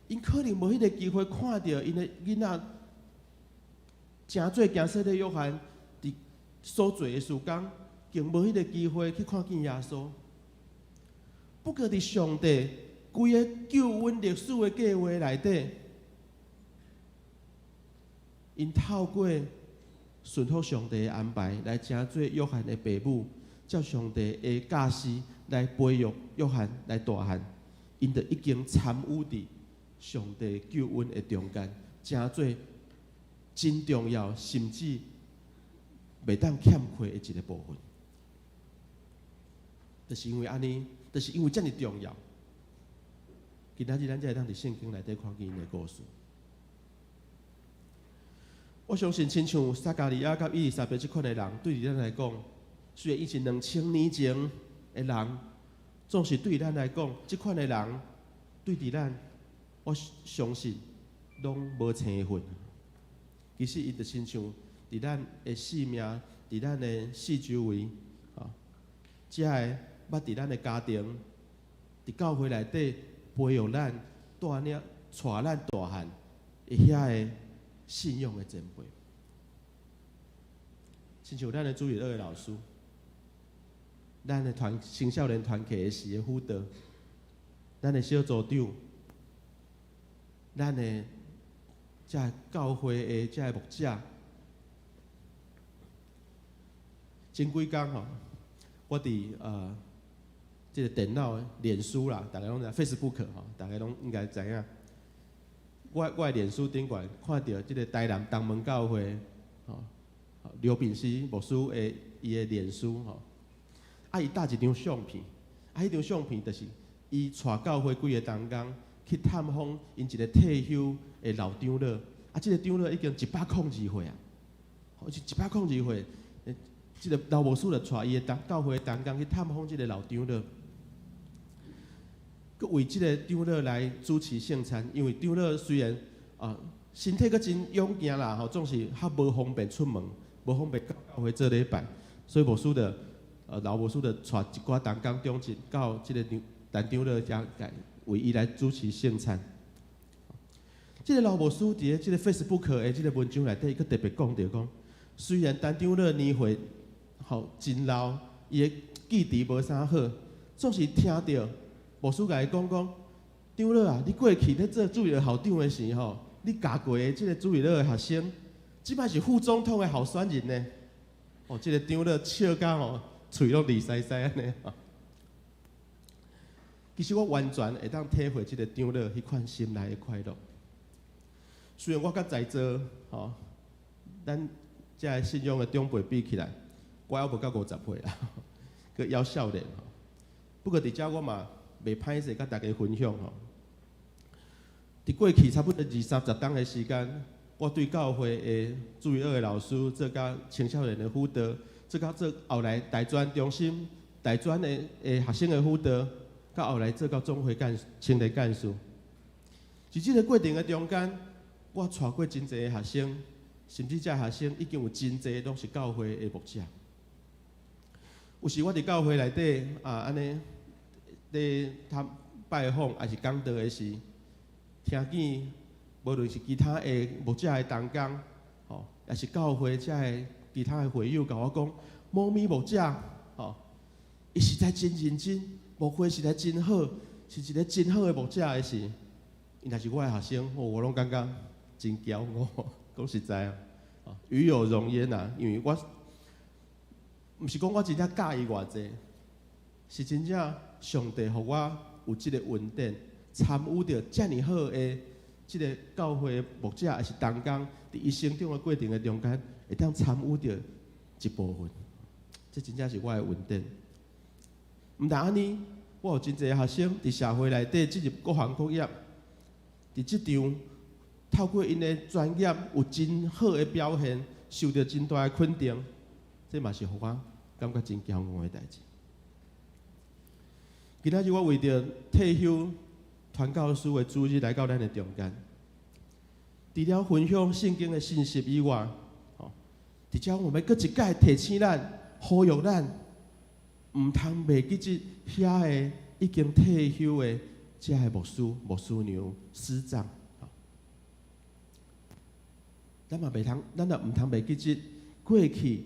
，𪜶可能無彼個機會看著𪜶的囡仔，成做行洗禮約翰佇所做的事工，更無彼個機會去看見耶穌。不過佇上帝規个救恩歷史的計劃內底，𪜶透過順服上帝的安排，來成做約翰的爸母，照上帝的教示來培育約翰來大漢，𪜶就已經參與佇上帝救恩的中間，成做真重要，甚至袂當欠缺的一个部分。就是因為按呢，就是因為遮爾重要。今仔日咱才會當佇聖經內底看見𪜶的故事。我相信，親像撒迦利亞佮伊麗莎白這款的人，對佇咱來講，雖然伊是2000年前的人，總是對咱來講，這款的人對佇咱，我相信攏無生份。其實，伊就親像佇咱的生命，佇咱的四周圍，啊，遮个捌佇咱的家庭，佇教會內底培育咱、帶領、帶咱大漢的遐个信仰的前輩，親像咱的主日學的老師，咱的團青少年團契的時的輔導，咱的小組長，咱的遮教會的遮牧者，前幾工吼，我佇這个電腦臉書啦，逐家攏知 Facebook 吼，逐家攏應該知影。我的臉書頂懸看著這个台南東門教會吼，劉秉熙牧師的伊的臉書吼，啊，伊貼一張相片，啊，彼張相片就是伊帶教會幾个同工去探訪𪜶一个退休的老長老，啊，這个長老已經102歲啊，好是102歲，這个老牧師就帶伊的同教會同工去探訪這个老長老。閣為這个長老來主持聖餐，因為長老雖然啊身體閣真勇健啦，吼，總是較無方便出門，無方便到教會做禮拜，所以牧師就老牧師就帶一寡同工長執到這个長陳長老遮來為伊來主持聖餐。這个老牧師佇咧這个 Facebook 的這个文章內底，閣特別講著講，雖然陳長老年歲吼真老，伊的記憶無啥好，總是聽著牧師共伊講講，長老啊，你過去咧做主日學校長的時吼，你教過的這个主日學的學生，這擺是副總統的候選人呢。哦，這个長老笑甲吼，喙攏離腮腮按呢。其實我完全會當體會這个長老彼款心內的快樂。雖然我佮在座吼，咱遮个信仰的長輩比起來，我猶無到50歲啦，閣猶少年吼。不過佇遮我嘛袂歹勢，佮大家分享吼。佇過去差不多二三十冬的時間，我對教會的主日學的老師，做甲青少年的輔導，做甲做後來大專中心、大專的學生的輔導，到後來做到總會幹青年幹事。佇這個過程的中間，我帶過真濟的學生，甚至這學生已經有真濟攏是教會的牧者。有時我佇教會內底啊，按呢咧探拜訪，抑是講道的時，聽見無論是其他的牧者的同工，吼，抑是教會遮的其他的會友，共我講，某咪牧者，吼，伊實在真認真，牧會實在真好，是一个真好的牧者的時，伊若是我的學生，我攏感覺真驕傲，講實在啊，與有榮焉啊，因為我毋是講我真正佮意偌濟，是真正上帝予我有這个恩典，參與著遮爾好的這个教會牧者，抑是同工，佇伊成長的過程的中間，會當參與著一部分，這真正是我的恩典。毋但按呢，我有真濟學生佇社會內底進入各行各業，佇職場透過𪜶的專業有真好的表現，受著真大的肯定，這嘛是予我感覺真驕傲的代誌。今仔日我為著退休傳教士的主日來到咱的中間，除了分享聖經的信息以外，吼，佇遮我欲閣一擺提醒咱、呼籲咱，毋通袂記得遐个已經退休的遮个牧師、牧師娘、師長，咱嘛袂通，咱也毋通袂記得過去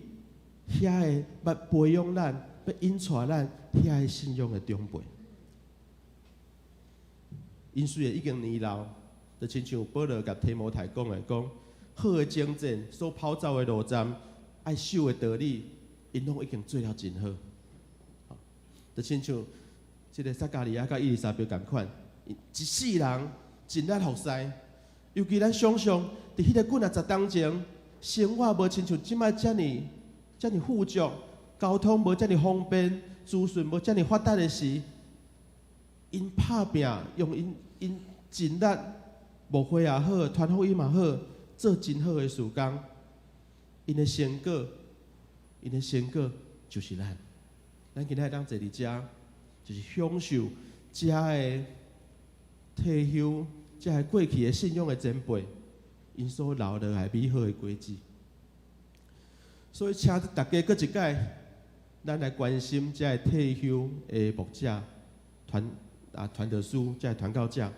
遐个捌培養咱、欲引帶咱遐个信仰的長輩。𪜶雖然已經年老，就親像保羅共提摩太講的，講好的征戰，所跑走的路站，愛守的道理，𪜶攏已經做了真好。就親像這个撒迦利亞佮伊麗莎白仝款，一世人盡力服侍。尤其咱想象，佇彼个幾若十冬前，生活無親像這擺遮爾遮爾富足，交通無遮爾方便，資訊無遮爾發達的時，𪜶拍拚用𪜶𪜶盡力牧會也好，傳福音也好，做真好的事工。𪜶的成果，𪜶的成果就是咱。咱今仔日當坐佇遮，就是享受遮的退休，遮个過去的信仰的前輩，𪜶所留落來美好的果子。所以，請大家閣一擺，咱來關心遮个退休的牧者、傳啊傳道師、遮个傳教者。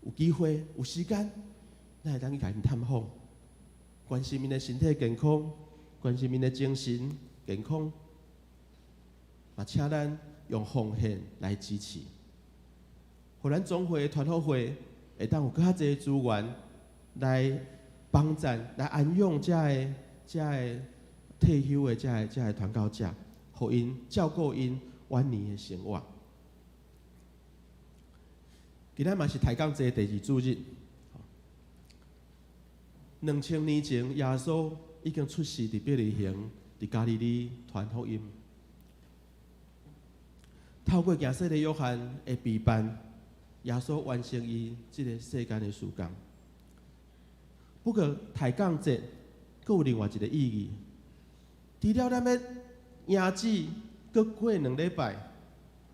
有機會、有時間，咱會當去共𪜶探訪，關心𪜶的身體健康，關心𪜶的精神健康。嘛，請咱用奉獻來支持，予咱總會的團福會會當有閣較濟資源來幫贊、來安養遮个遮个退休的遮个遮个傳教者，予𪜶照顧𪜶晚年的生活。今仔嘛是抬槓節第二主日，2000年前，耶穌已經出世佇伯利恆，佇加利利傳福音。透過行洗禮約翰的陪伴，耶穌完成伊這个世間的事工。不過抬槓節閣有另外一个意義，除了咱欲迎接閣過兩禮拜、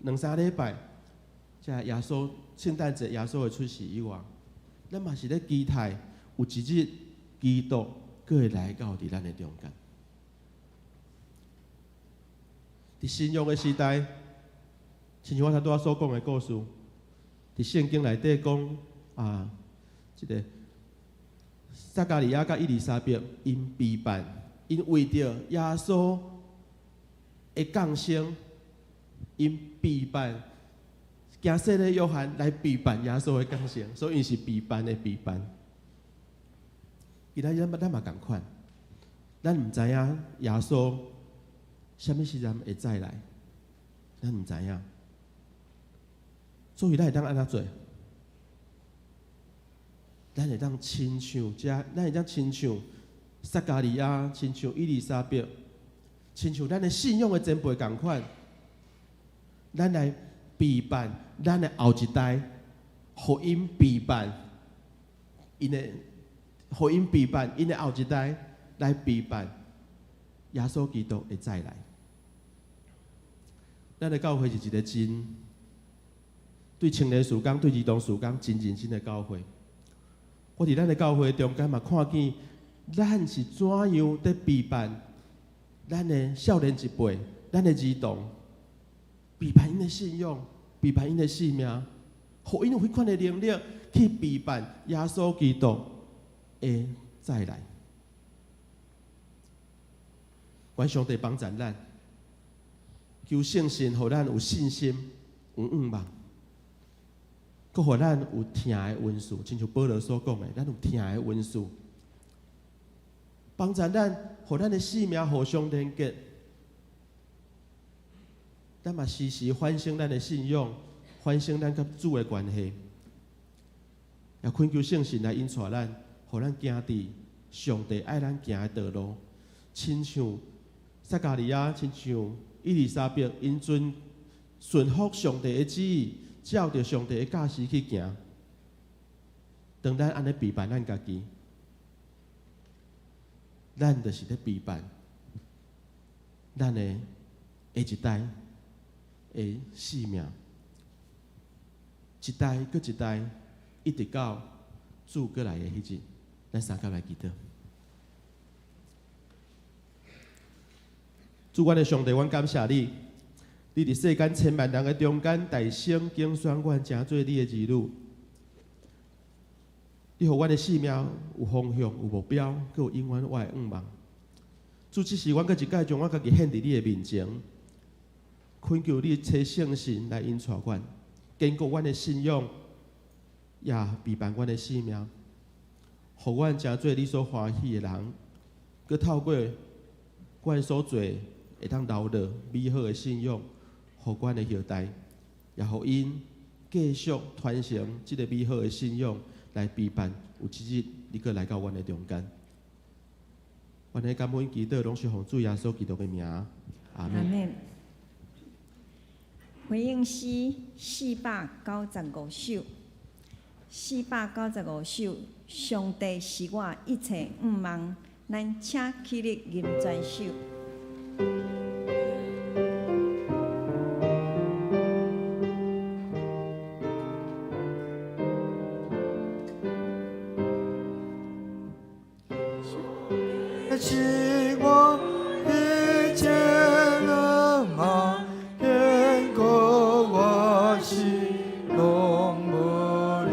兩三禮拜，才耶穌聖誕節耶穌的出世以外，咱嘛是咧期待有一日基督閣會來到佇咱的中間。佇新約的時代，親像我頭拄仔所講的故事，佇聖經內底講啊，這个撒迦利亞佮伊麗莎白𪜶備辦，𪜶為著耶穌的降生，𪜶備辦，行洗禮約翰來備辦耶穌的降生，所以𪜶是備辦的備辦。今仔日咱嘛仝款，咱毋知影耶穌啥物時陣會再來，咱毋知影。所以咱會當按怎做？咱會當親像遮，咱會當親像撒迦利亞，親像伊麗莎白，親像咱的信仰的前輩仝款，咱來備辦咱的後一代，予𪜶備辦，𪜶的，予𪜶備辦，𪜶的後一代來備辦耶穌基督的再來。咱的教會是一个真對青年事工、對兒童事工真認真的教會。我佇咱的教會中間嘛，看見咱是怎樣佇備辦咱的少年一輩、咱的兒童，備辦𪜶的信仰、備辦𪜶的性命，予𪜶有彼款的能力去備辦耶穌基督的再來。願上帝幫助咱，求聖神予咱有信心、有向望，閣予咱有疼的恩賜，親像保羅所講的，咱有疼的恩賜，幫助咱，予咱的性命互相連結。咱嘛時時反省咱的信仰，反省咱佮主的關係，也懇求聖神來引帶咱，予咱行佇上帝愛咱行的道路，親像撒迦利亞，親像以利沙伯，𪜶順順服上帝的旨意，照著上帝的教示去行。當咱按呢備辦咱家己，咱就是咧備辦咱的下一代的性命，一代閣一代，一直到主閣來的彼日，咱三佮來祈禱。主，阮的上帝，阮感謝你，你佇世間千萬人的中間，大聲揀選阮，成做你的兒女。你予阮的性命有方向、有目標，閣有永遠我的向望。主，這時阮閣一擺將我家己獻佇你的面前，懇求你差聖神來引帶阮，堅固阮的信仰，也備辦阮的性命，予阮成做你所歡喜的人，閣透過阮所做的，會當留落美好的信仰，予阮的後代，也予𪜶繼續傳承這个美好的信仰，來備辦有一日你閣來到阮的中間。阮的感恩祈禱攏是奉主耶穌基督的名，阿們。阿們。回應詩495首，495首，上帝是我一切向望，咱請起立吟全首。是我一切向望，堅固我心攏無離。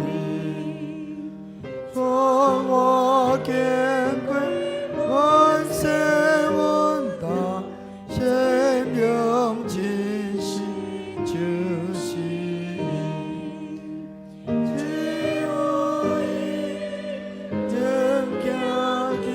帶我經過阮細阮大，生命真實就是伊。只有伊能行去，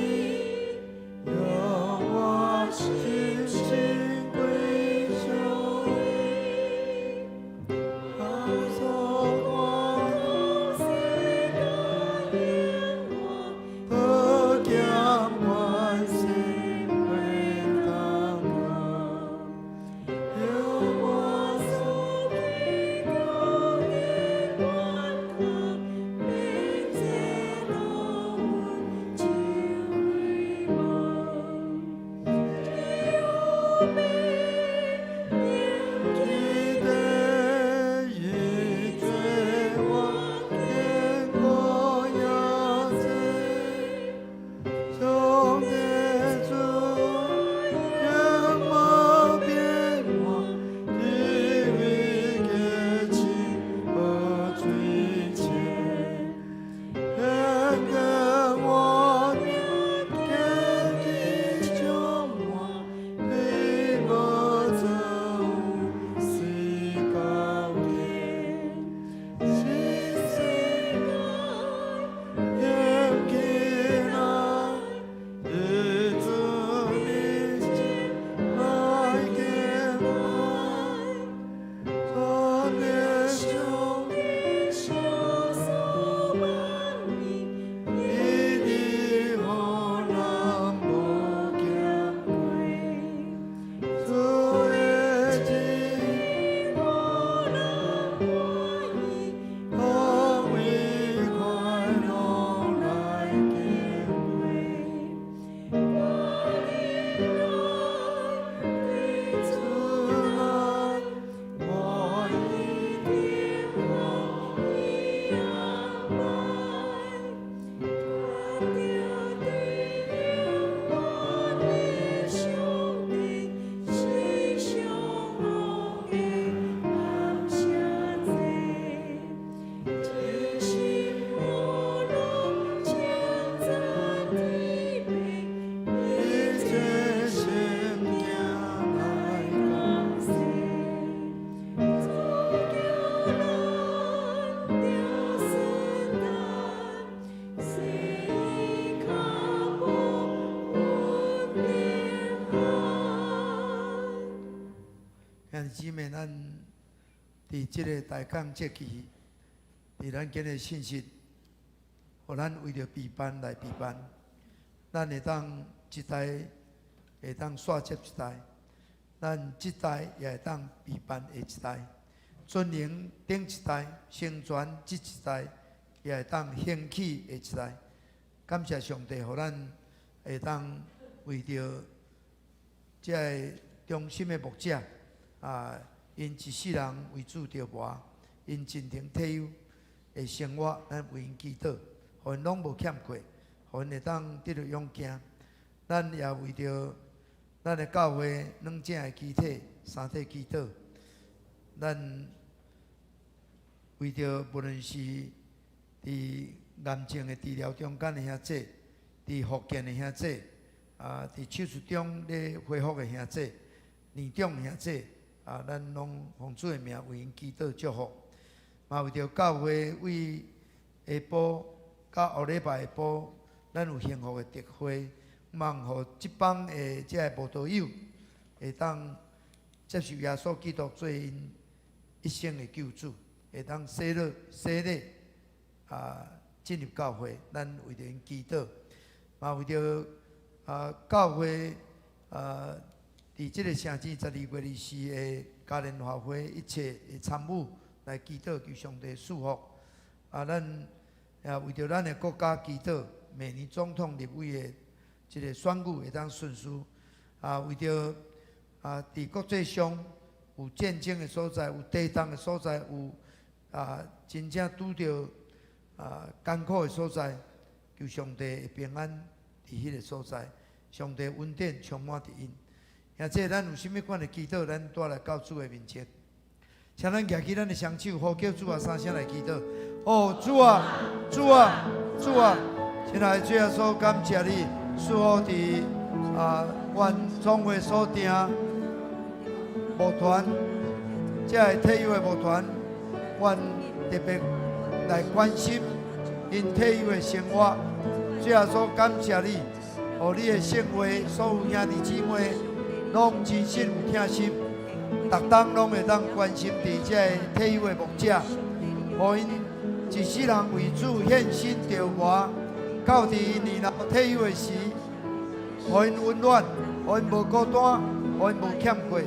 兄弟姊妹，咱佇這个大港節期，佇咱今日信息，予咱為著備辦來備辦，咱會當一代會當煞接一代，咱這代也會當備辦下一代，尊榮頂一代，成全這一代，也會當興起下一代。感謝上帝，予咱會當為著這个忠心的牧者啊，𪜶一世人為主著磨，𪜶進前退休的生活，咱為𪜶祈禱，予𪜶攏無欠缺，予𪜶會當得著勇健。咱也為著咱的教會兩者的肢體三體祈禱。咱為著無論是佇癌症的治療中間的兄姊，佇復健的兄姊，啊，佇手術中咧恢復的兄姊，年長的兄姊，啊，咱攏奉主的名為𪜶祈禱祝福。嘛為著教會為下晡佮後禮拜下晡，咱有幸福的特會，望予這幫的這个慕道友會當接受耶穌基督做𪜶一生的救主，會當洗禮洗禮啊進入教會，咱為著𪜶祈禱，嘛為著啊教會啊佇這个城市12月24的嘉年華會一切的參與來祈禱，求上帝賜福。啊，咱也為著咱的國家祈禱，明年總統立委的這個選舉會當順遂。啊，為著啊，佇國際上有戰爭的所在，有地動的所在，有啊真正拄著啊艱苦的所在，求上帝的平安佇彼个所在，上帝恩典充滿佇𪜶。兄弟，咱有啥物款的祈禱，咱帶來到主的面前。請咱舉起咱的雙手，呼叫主啊，三聲來祈禱。哦，主啊，主啊，主啊！親愛的主耶穌，感謝你賜福佇啊，阮總會所訂牧團，這个退休的牧團，阮特別來關心𪜶退休的生活。主耶穌，感謝你，予你的聖話，所有兄弟姊妹攏真實有疼心，逐冬攏會當關心佇這个退休的牧者，予𪜶一世人為主獻身著磨，到佇年老退休的時，予𪜶溫暖，予𪜶無孤單，予𪜶無欠缺。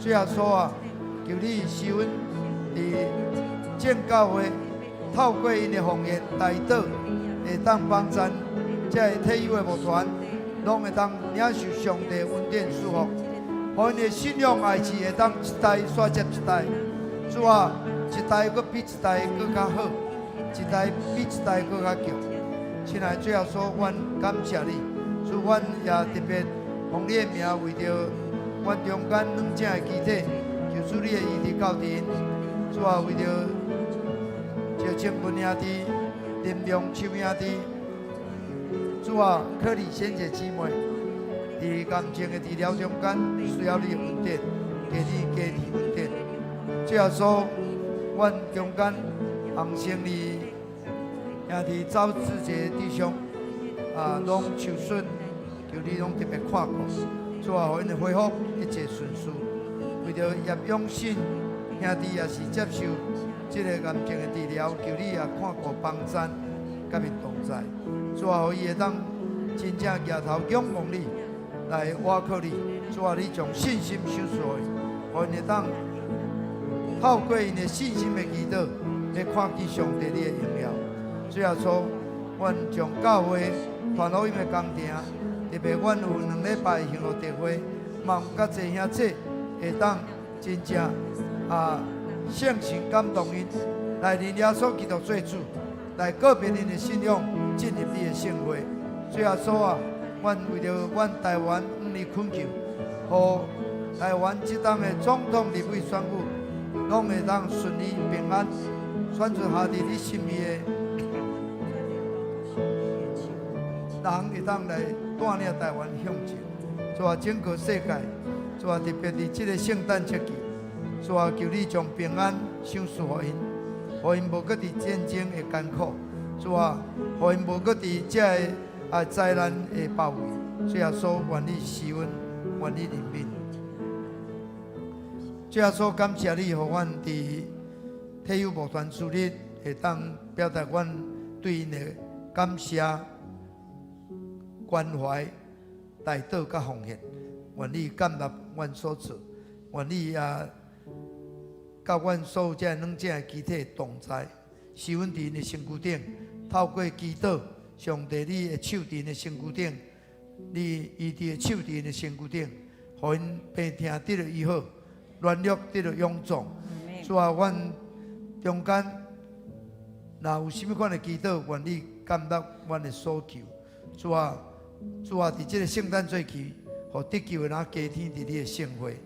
主耶穌啊，求你賜阮佇正教會透過𪜶的方言代禱，會當幫贊這个退休的牧團，攏會當領受上帝恩典祝福，予𪜶的信仰愛志會當一代續接一代。主啊，一代閣比一代閣較好，一代比一代閣較強。親愛的主耶穌，阮感謝你，主，阮也特別奉你的名，為著阮中間軟正的肢體，求主你的醫治到佇𪜶。主啊，為著趙清文兄弟、林良秋兄弟，主啊，柯李仙姐姊妹，佇癌症的治療中間需要你的恩典，加你加你恩典。主耶穌，阮中間洪勝利兄弟周志杰弟兄啊，攏受損，求你攏特別看顧。主啊，予𪜶的恢復一切順遂。為著葉永信兄弟也是接受這個癌症的治療，求你也看顧幫贊，佮𪜶同在。主啊，予伊會當真正舉頭仰望你，來倚靠你。主啊，你將信心賞賜予伊，予𪜶會當透過𪜶的信心的祈禱，來看見上帝你的榮耀。主耶穌，阮將教會傳福音的工程，特別阮有2禮拜幸福特會，望較濟兄姊會當真正啊聖神感動𪜶，來認耶穌基督做主，來告別𪜶的信仰，進入你的聖會。主耶穌啊，阮為著阮台灣向你懇求，予台灣這冬的總統立委選舉，攏會當順利平安，選出合佇你心意的人，會當來帶領台灣向前。主啊，整個世界，主啊，特別佇這个聖誕節期，主啊，求你將平安賞賜予𪜶，予𪜶無閣佇戰爭的艱苦，主啊，予𪜶無閣佇這个啊災難的包圍。主耶穌，願你施恩，願你憐憫。主耶穌感謝你，予阮佇退休牧團主日會當表達阮對𪜶的感謝、關懷、代禱佮奉獻。願你感納阮所做，願你也佮阮所有這兩者的肢體同在，使阮佇𪜶的身軀頂，透過祈禱，上帝你的手佇𪜶的身軀頂，你醫治的手佇𪜶的身軀頂，予𪜶病痛得著醫好，軟弱得著勇壯。主啊，阮中間若有啥物款的祈禱，願你感納阮的所求。主啊，主啊，佇這个聖誕節期，予得救的人加添佇你的聖會。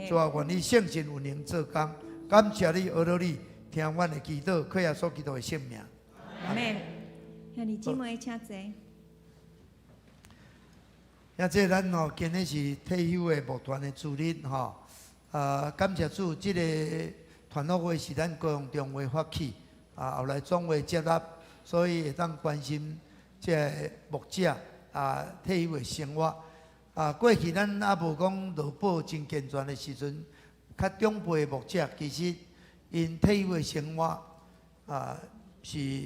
主啊，願你聖神有能做工，感謝你，阿羅你，聽阮的祈禱，靠耶穌基督的聖名。阿們。兄弟姊妹，請坐。兄弟，咱吼今日是退休的牧團的主日吼，啊，感謝主，這个團樂會是咱高雄中會發起，啊，後來總會接納，所以會當關心這个牧者啊退休的生活。啊，過去咱猶無講勞保真健全的時陣，較長輩的牧者其實𪜶退休的生活啊是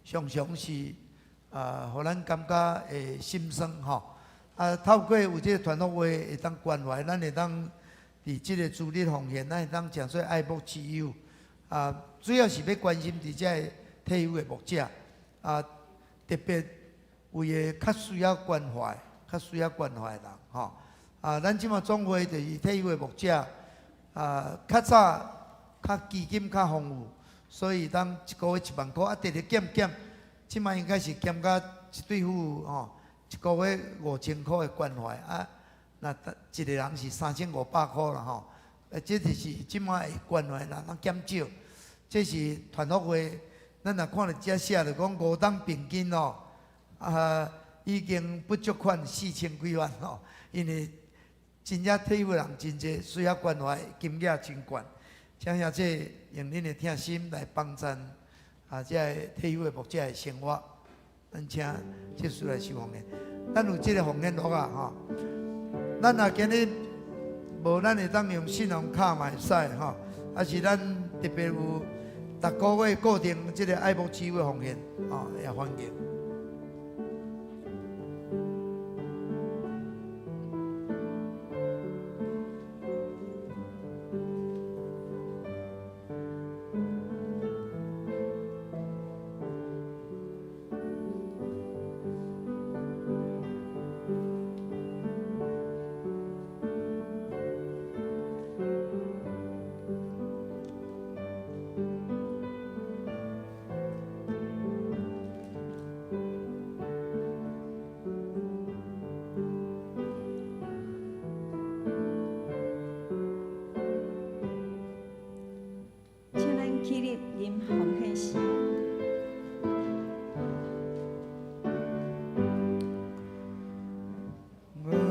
常常是啊，予咱感覺會心酸吼。啊，透過有這个團樂會會當關懷，咱會當佇這个主日奉獻，咱會當誠做愛牧之友。啊，主要是欲關心佇這个退休的牧者，啊，特別為个較需要關懷、較需要關懷的人吼。啊，咱這馬總會就是退休的牧者，啊，較早較基金較豐富，所以當一个月1萬箍，啊，直直減減，這馬應該是減甲一對夫婦吼，一个月5000箍的關懷啊，若一个人是3500箍啦吼，啊，這就是這馬的關懷啦，咱減少。這是團樂會，咱若看著這寫著講五冬平均哦，啊，已經不足款4000幾萬吼，因為真正退休的人真濟需要關懷，金額真懸。請兄弟用恁的疼心來幫贊啊，這个退休的牧者的生活。咱請執事來收奉獻，咱有這个奉獻錄啊吼。咱若今日無，咱會當用信用卡嘛會使吼，抑是咱特別有逐个月固定這个愛牧之友的奉獻，吼，也歡迎。請咱起立吟奉獻詩。我的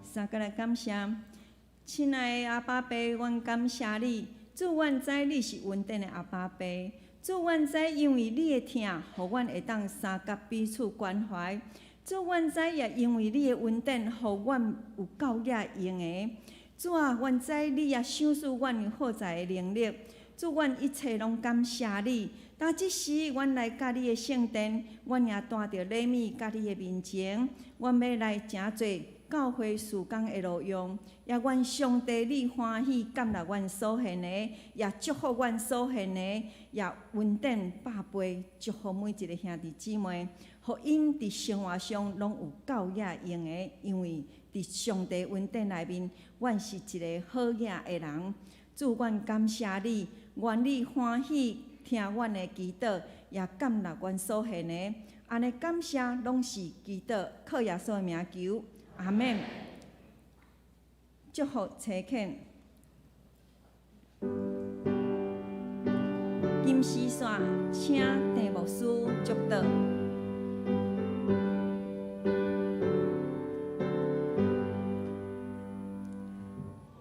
三个來感謝，親愛的阿爸父，阮感謝你。主，阮知你是恩典的阿爸父。主，阮知因為你的疼，予阮會當相佮彼此關懷。主，阮知也因為你的恩典，予阮有夠額用的。主啊，阮知你也賞賜阮好在的能力。主，阮一切攏感謝你。當這時，阮來到你的聖殿，阮也帶著禮物到你的面前，阮欲來成做教會事工的路用，也願上帝你歡喜感納阮所獻的，也祝福阮所獻的，也恩典百倍祝福每一个兄弟姊妹，予𪜶佇生活上攏有夠額用的，因為佇上帝恩典內面，阮是一个好額的人。主，阮感謝你，願你歡喜聽阮的祈禱，也感納阮所獻的。按呢感謝攏是祈禱，靠耶穌的名求，阿們。祝福差遣。金絲線，請鄭牧師祝禱。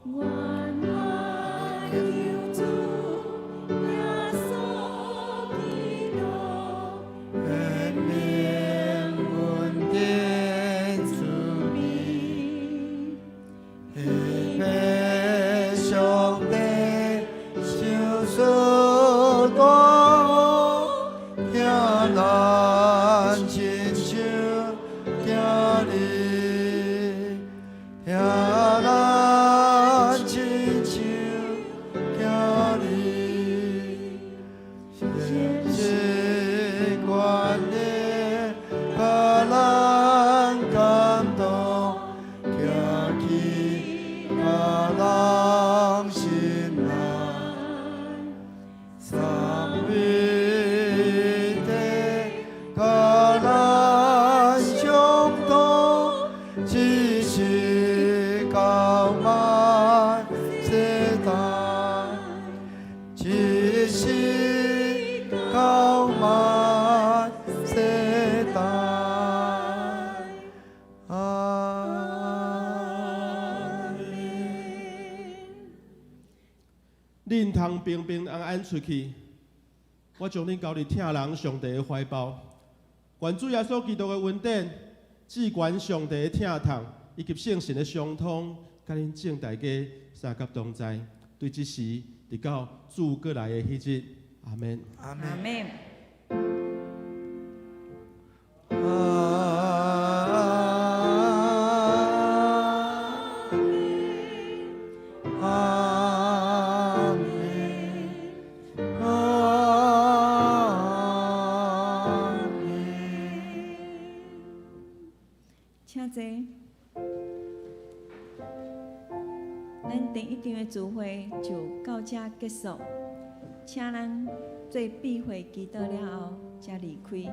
願我救主耶穌基督，恩憐恩典慈悲，天父上帝，賞賜大福，聽咱親像囝兒，聽咱親像囝兒，誠實關念予咱感動，行去予人心內，三位一體予咱相通，一世到萬世代，一世到萬世代。阿們。恁通平平安安出去，我將恁交佇疼人上帝的懷抱。願主耶穌基督的恩典、至懸上帝的疼痛，以及聖神的相通，佮恁眾大家相佮同在，對這時直到主閣來的彼日，阿們。阿們。阿們。阿們，阿們。請坐。咱第一場的聚會就到這結束，請咱做閉會祈禱了後，才離開。